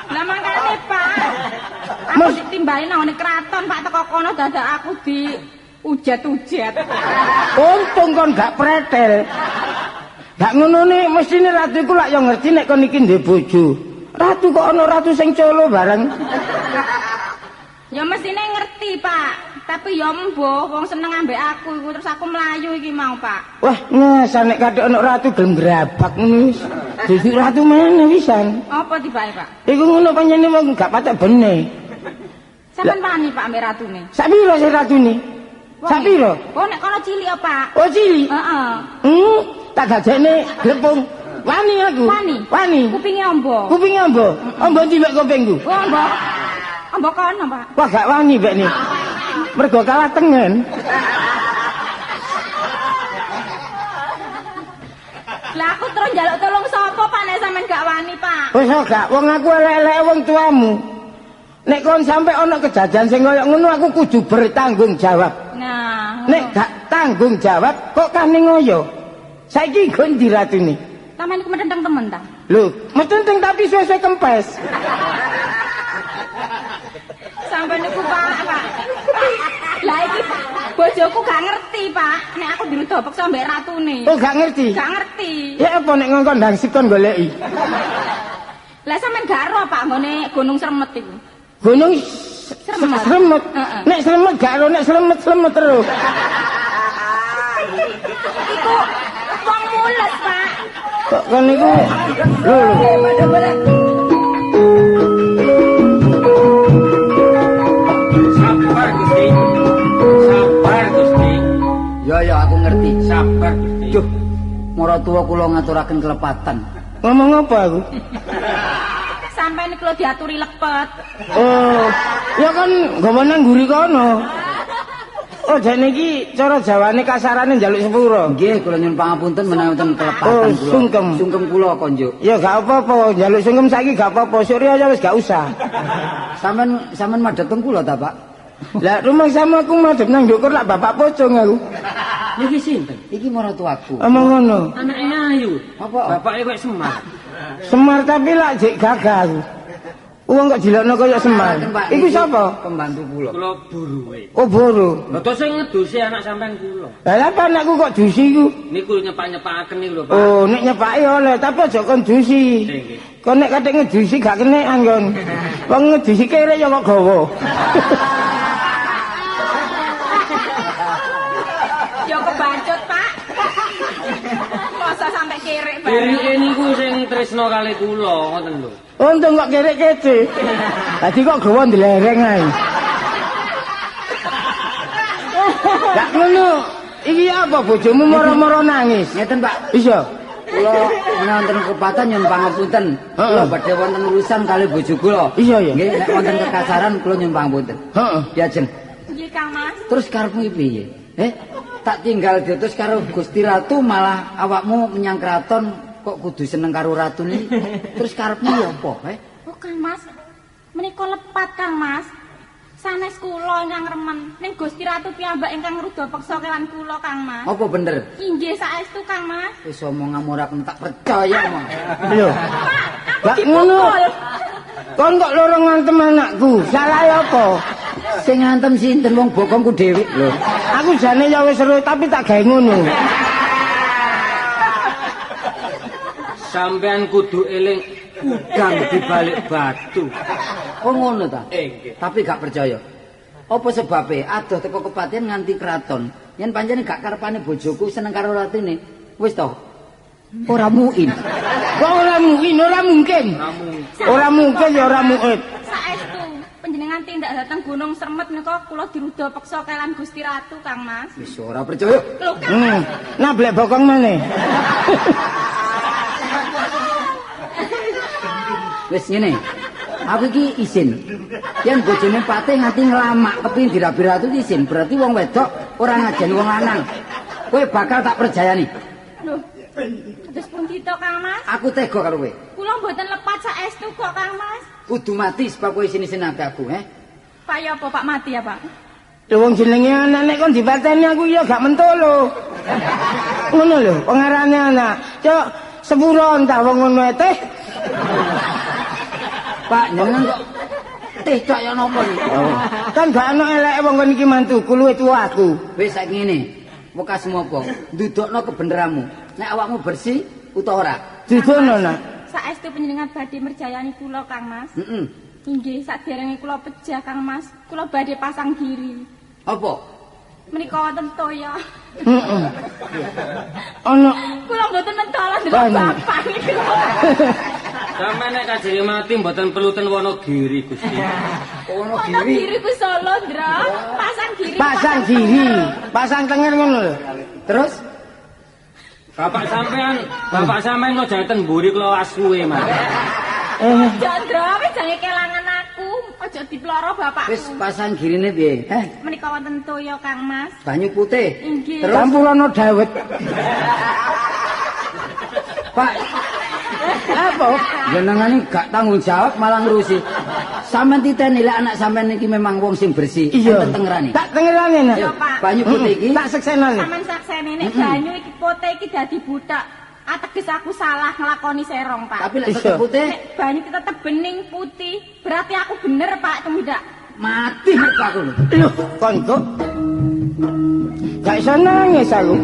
Lah mangkane, Pak. Aku ditimbali nang ngene kraton, Pak, teko kono dadak aku di ujet-ujet. Untung kon gak pretel. Gak ngono ne mestine ratu iku lak yo ngerti nek kon iki duwe bojo. Ratu kok ana ratu sing colo bareng. Ya mestine ngerti, Pak. Tapi ya mbuh wong seneng ambek aku iku terus aku mlayu iki mau, Pak. Wah, ngesan nek kadek ana ratu gelem grabak ngono wis. Dadi ratu mana pisan? Apa tibake, Pak? Iku ngono panjenengan wong gak patek bene. Sampeyan wani Pak ambek ratune? Sak piro sing ratune? Sak piro? Oh, nek kono cilik ya, Pak. Oh, cilik. Heeh. Tak gajekne glepung. Wani aku. Wani. Wani. Kupinge ombo. Kupinge ombo. Ombo ndi mek kupingku? Oh, ombo. Ombo kono, Pak. Wah, gak wani mbekne. Mergo kalah tengen. Lah aku terus njaluk tolong sapa Pak nek sampean gak wani, Pak? Wis gak, wong aku elek-eleke wong tuamu. Nek kon sampe ana kejadian sing kaya ngono aku kudu bertanggung jawab. Nah, nek gak tanggung jawab kok kane ngoyo. Saiki nggo ndi ratune? Sampeyan iku metenteng temen ta? Lho, metenteng tapi suwe-suwe kempes. Sampeyan niku Pak, Pak. Lah iki bojoku gak ngerti, Pak. Nek aku diruda peksa mbek ratune. Oh, gak ngerti. Gak ngerti. Ya apa nek ngongkon ndang sikon goleki. Lah sampeyan gak ero, Pak, nggone Gunung Sremet iku. Gunung Sremet. Sremet. Nek Sremet gak ero, nek Sremet-Sremet terus. Iku wong mules, Pak. Kok kon niku lho lho. Sabar Gusti. Sabar Gusti. Ya ya aku ngerti. Sabar Gusti. Duh, maratuwa kula ngaturaken kelepatan. Ngomong apa aku? Sampai niku lho diaturi lepet. Oh, ya kan nggawa nang mburi kono. Oh, jane iki cara Jawane kasarane njaluk sepuro. Nggih, kula nyuwun pangapunten menawi wonten kelepatan Oh, kula. sungkem. Sungkem kula konjuk. Ya gak apa-apa, njaluk sungkem saiki gak apa-apa, surya ya wis gak usah. Sampeyan sampeyan madhep teng kula ta, Pak? Lah rumangsamu aku madhep nang ndukur lak bapak pocong aku. Niki sinten? Iki maratuaku. Omong ngono. Anake ayu. Apa? Bapake koyo Semar. Semar tapi lak jek gagah aku. Wong kok dilokno kaya Semar. Iku sapa? Pembantu kula. Kula buruwe. Oh, buru. Lha to sing ngedusi anak sampean kula. Lah apa anakku kok dusi iku? Niku nyepak-nyepakaken niku lho, Pak. Oh, nek nyepaki oleh, tapi aja kon dusi. Nggih. Kon nek katik ngedusi gak kenekan kon. Wong ngedusi kerek ya kok gawa. Ya kebacut, Pak. Masa sampe kerek bareng. Kereke niku sing tresna kali kula, ngoten lho. Untung kok kerek kece. Dadi kok gawa ndlereng ae. Lah ngono, iki apa bojomu moro-moro nangis? Ngeten, Pak. Iya. Kula wonten kepatan nyuwun pangapunten. Kula badhe wonten urusan kali bojo kula. Iya, iya. Nggih, nek wonten kekasaran kula nyuwun pangapunten. Heeh. Ya, Jeng. Nggih, Kang Mas. Terus karepmu piye? Tak tinggal diutus karo Gusti Ratu malah awakmu menyang kraton kok kudu seneng karo ratu niki. Terus karepmu ya apa, Oh, Kang Mas. Menika lepat, Kang Mas. Sanes kula ingkang remen ning Gusti Ratu piyambak ingkang ngruda peksa kewan kula, Kang Mas. Apa bener? Inggih saestu, Kang Mas. Wis omong ora tak percaya mong. Lho. Pak, aku Lah ngono. dipukul. Kon kok loro ngantem anakku? Salah apa? Sing ngantem sinten wong bokongku dhewe lho. Aku jane ya wis seru tapi tak gawe ngono. Sampean kudu eling udang dibalik batu. Oh ngono ta? Nggih. Tapi gak percaya. Apa sebabe adoh teko kepatihan nganti kraton. Yen pancen gak karepane bojoku seneng karo ratune, wis to. Ora muin. Kok ora muin, ora mungkin. Ora mungkin ya ora muin. Saestu panjenengan tindak dateng Gunung Sremet menika kula diruda peksa kelan Gusti Ratu, Kang Mas. Wis ora percaya. Lho, Kang Mas. Nablek bokong maneh. Wis ngene. Aku iki isin. Yen bojone patih nganti nglamak kepingin dirabi ratu isin, berarti wong wedok ora ngajeni wong lanang. Kowe bakal tak percayani. Lho. Terus pundi to, Kang Mas? Aku tega karo kowe. Kula mboten lepat saestu kok, Kang Mas. Kudu mati sebab kowe isin-isin aku, Pak ya apa Pak mati ya, Pak? Lho wong jenenge anak nek kon dipateni aku ya gak mentolo. Ngono lho, pengarane anak. Cok, sepuro entah wong ngono teh. Pak, jenengan kok teh cok ya napa iki? Kan gak ono eleke wong kon iki mantuku luwih tuwa aku. Wis saiki ngene. Wekasmu apa? Ndudukno kebeneranmu. Nek awakmu bersih utawa ora? Dudono, Nak. Saestu panjenengan badhe merjayani kula, Kang Mas. Heeh. Inggih, saderenge kula pejah, Kang Mas, kula badhe pasang giri. Apa? Menika wonten toya. Heeh. Ono kula mboten mentolo ndelok bapak niku. Sampeyan nek kajenge mati mboten perlu ten Wonogiri, Gusti. Wonogiri ku Solo, Ndra. Pasang giri. Pasang giri, pasang tenger ngono lho. Terus Bapak sampean kok jaten mburi kula asuwe, Mas. Ndra, wis jange kelangan aku, aja diploro bapakku. Wis pasang girine piye? Menika wonten toya, Kang Mas. Banyu putih. Inggih. Terus campurono dawet. Pak, apa? Jenengan iki gak tanggung jawab malah ngurusi. Sampeyan titeni lek anak sampean iki memang wong sing bersih, iya. Tengerane. Tak tengerane, Nak. Iya, Pak. Banyu putih iki tak seksenane. Sampeyan saksene nek banyu iki putih iki dadi buthek. Ateges aku salah nglakoni serong, Pak. Tapi lek tetep putih, nek banyu iki tetep bening putih, berarti aku bener, Pak, tumindak. Mati nek aku lho. Lho, kon kok gak iso nangis aku.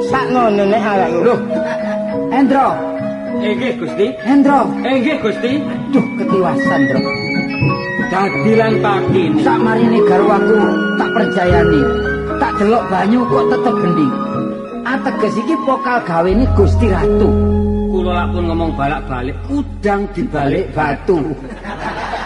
Saknono nek awakku. Lho. Hendro. Nggih, Gusti. Hendro. Nggih, Gusti. Duh, ketiwasan, Ndro. Dadi lan pati. Sakmarine garwaku tak percayani. Tak delok banyu kok tetep bening. Ateges iki pokal gawene Gusti Ratu. Kula lak pun ngomong balak-balik, udang dibalik batu.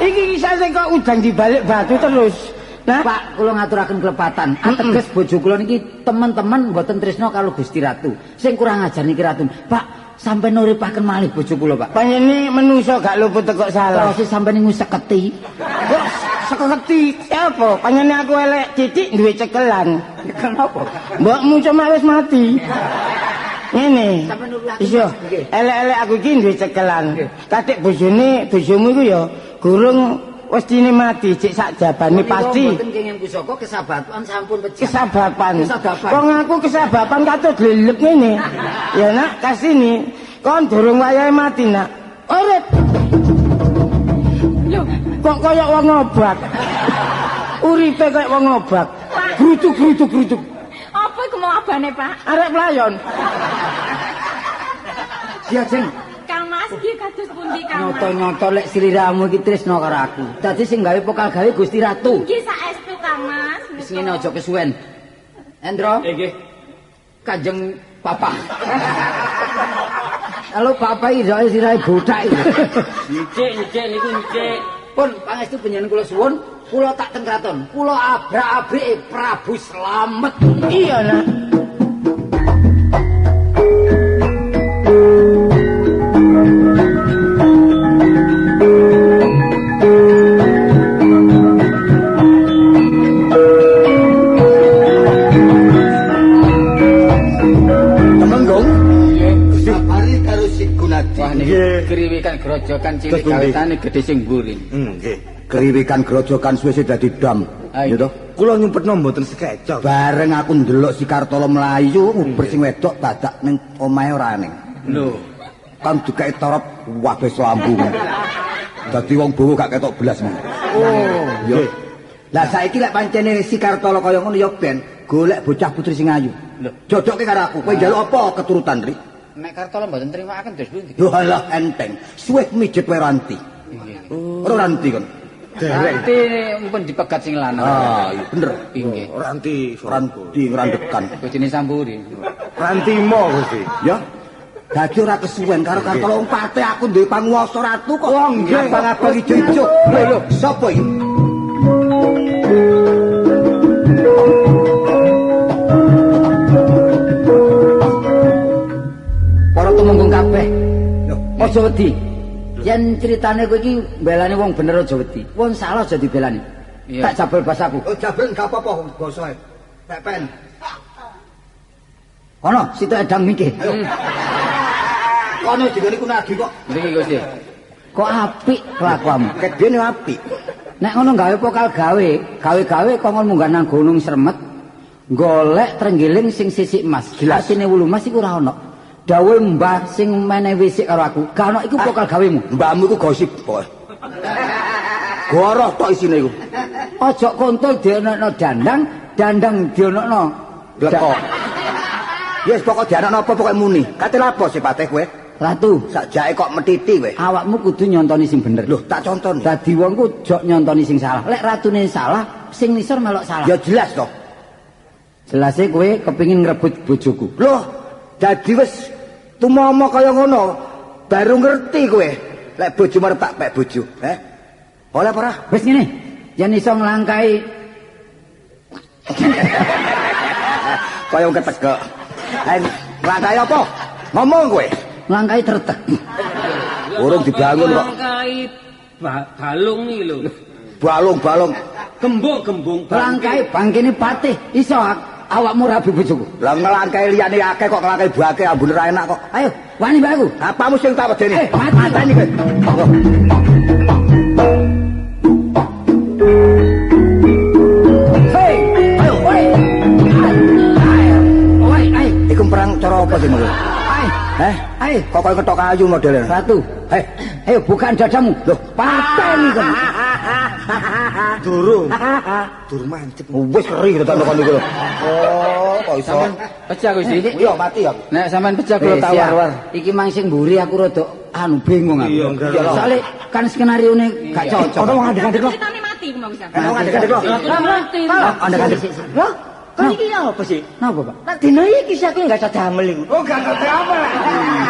Iki kisah sing kok udang dibalik batu terus. Nah, Pak, kula ngaturaken kelepatan. Ateges bojo kula niki teman-teman mboten tresna karo Gusti Ratu. Sing kurang ajar niki Ratu. Pak, sampeyan uripaken malih bojo kula, Pak. Panjene menungso gak luput tekok salah. Terus sampeyan niku seketi. Kok seketi apa? Panjene aku elek titik duwe cekelan. Kenapa? Mbokmu cuma wis mati. Ngene. Iya, elek-elek aku iki duwe cekelan. Katik bojone, bojomu iku ya gurung westine mati, cek sak jabane pasti. Mboten kenging pusaka kesabapan sampun pejah. Kesabapan. Wong aku kesabapan katut glelep ngene. Ya nak, kasini. Kon durung wayahe mati nak. Urip. Lho, kok kaya wong obat. Uripe kaya wong obat. Grutuk-grutuk-grutuk. Apa iku mau abane, Pak? Arek playon. Siajeng. Kang Mas iki kados pundi Kang Mas? Nyoto-nyoto lek sliramu iki tresno karo aku. Dadi sing gawe pokal gawe Gusti Ratu. Nggih saestu Kang Mas. Wis ngene aja kesuwen. Endro. Nggih. Kanjeng Papa. Halo Papa iki roke sirahe bothak iki. Nyicik niku nyicik. Pun pangestu panjenengan kula suwun, kula tak teng kraton. Kula abrak-abrike Prabu Slamet. Iya nak. Temenggung. Nggih. Gusti Sabari karo si Gunadi. Wah niki kriwikan grojokan cilik gawetane gedhe sing mburi. Nggih. Kriwikan grojokan suwe dadi dam. Ya toh? Kula nyumpetno mboten sekeca. Bareng aku ndelok si Kartolo mlayu nguber sing wedok dadak ning omahe ora ning. Lho, kan dikeki torop wabe lambung. Dadi wong bowo gak ketok belas. Oh, iya. Lah saiki lek pancene si Kartolo kaya ngono ya ben golek bocah putri sing ayu. Lho, jodoke karo aku. Kowe njaluk apa keturutan, Ri? Nek Kartolo mboten trimakaken terus pundi? Lho alah enteng. Suwe mijet wae ranti. Nggih. Ora ranti kon. Ranti mumpun dipegat sing lanang. Ah, iya bener. Nggih. Ranti, ranti ngrandekan. Bojone Samburi. Rantimo Gusti. Ya. Dadi ora kesuwen karo Kartolo wong pate aku duwe panguwasa ratu kok. Nggih. Abang-abang ijo-ijo. Lho lho, sapa iki? Para tumenggung kabeh. Aja wedi. Yen critane kowe iki mbelani wong bener aja wedi. Wong salah aja dibelani. Tak jabel basaku. Oh, jabel gak apa-apa basae. Pepen. Kono, situ edang mikir. Ayo. Kono digoni Kunadi kok. Mriki Gusti. Kok apik kelakuanmu? Kedene apik. Nek ngono gawe pokal gawe, gawe-gawe kongkon munggah nang Gunung Sremet, golek trenggiling sing sisik emas. Artine wulu emas iku ora ono. Dawuhe mbah sing menehi wisik karo aku, gak ono iku pokal gawemu. Mbahmu iku gosip pokoke. Goroh tok isine iku. Aja kontol dionokno dandang, dandang dionokno blekok. Yes, pokok dianakno apa pokoke muni. Kate lapo sipate kowe? Ratu, sakjake kok metiti kowe. Awakmu kudu nyontoni sing bener. Loh, tak contoni. Dadi wong ku jok nyontoni sing salah. Lek ratune salah, sing nisor melok salah. Ya jelas toh. Jelase kowe kepingin ngrebut bojoku. Loh, dadi wis tumomo kaya ngono, baru ngerti kowe. Lek bojomu arep tak pek bojo, heh. Oleh apa ora? Wis ngene, yen iso nglangkai kaya wong ketegek. Nglangkai apa? Ngomong kowe. Nglangkai tretek. Urung dibangun kok. Nglangkai balung iki lho. Balung-balung. Gembung-gembung. Nglangkai bangkene patih iso awakmu rabi bojoku. Lah nglangkai liyane akeh kok nglangkai bake ambune ra enak kok. Ayo, wani mbak aku. Apamu sing tak wedeni? Mateni kowe. Hei, ayo, oi. Oi, ayo. Iku perang cara apa sih ngono? Ayo. Heh, ayo. Kok koyo ketok kayu modele. Ratu. Hei, ayo bukaan dadamu. Loh, pateni kon. Durung. Durung mancep. Wis keri tekan kon iku lho. Oh, kok iso. Sampeyan pecah Gusti. Iya, mati aku. Nek sampean pecah kula tawar-war. Iki mang sing mburi aku rada anu bingung aku. Iya, soalé kan skenarione gak cocok. Ono wong andek-andek lho. Ceritane mati iku mau bisa. Ono wong andek-andek lho. Mati. Andek-andek. Lho, kon iki apa sih? Napa, Pak? Lah dina iki sih aku enggak damel iku. Oh, gak damel.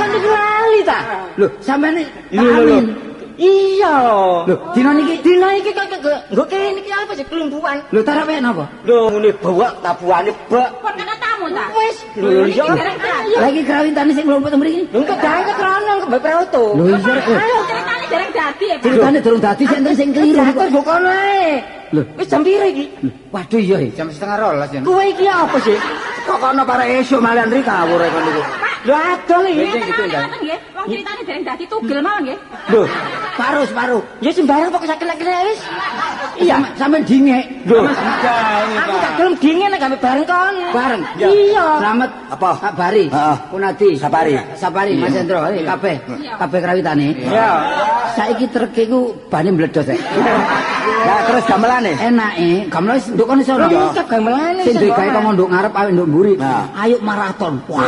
Kon iki lali ta? Lho, sampean iki amin. Iya. Lho, dina niki dina iki kok nggo kene iki apa sih kelumpukan? Lho, tarape napa? Lho, ngene bawak tabuhane bak. Kon kena tamu ta? Wis. Lho, iya. Lah iki krawintane sing nglumpuk mriki. Lho, kok dangket rono kok mbek Prauto. Lho, iya. Ceritane dereng dadi ya, Pak. Ceritane durung dadi sing enten sing kliru. Kok nggo kono ae. Lho, wis jam piro iki? Waduh iya jam 11:30 ya. Kowe iki apa sih? Kok kono parek esuk malian ri kawur kon niku. Lho adol iki. Nggih, wong critane dereng dadi tugel mawon nggih. Lho, paruh-paruh. Ya sembarang pokok sakelek-kelek wis. Iya, sampean dingek. Lho, aku gak gelem dingek nek gawe bareng kon. Bareng. Iya. Slamet apa? Pak Bari. Heeh. Kunadi. Sapari. Sapari Mas Endro, kabeh. Kabeh krawitane. Iya. Saiki truk iku bane mbledos rek. Lah terus gamelane? Enake, gamelan wis nduk kono iso. Lho, gamelane Sing iso. digawe kok nduk ngarep awake nduk mburi. Nah. Ayo maraton. Wah.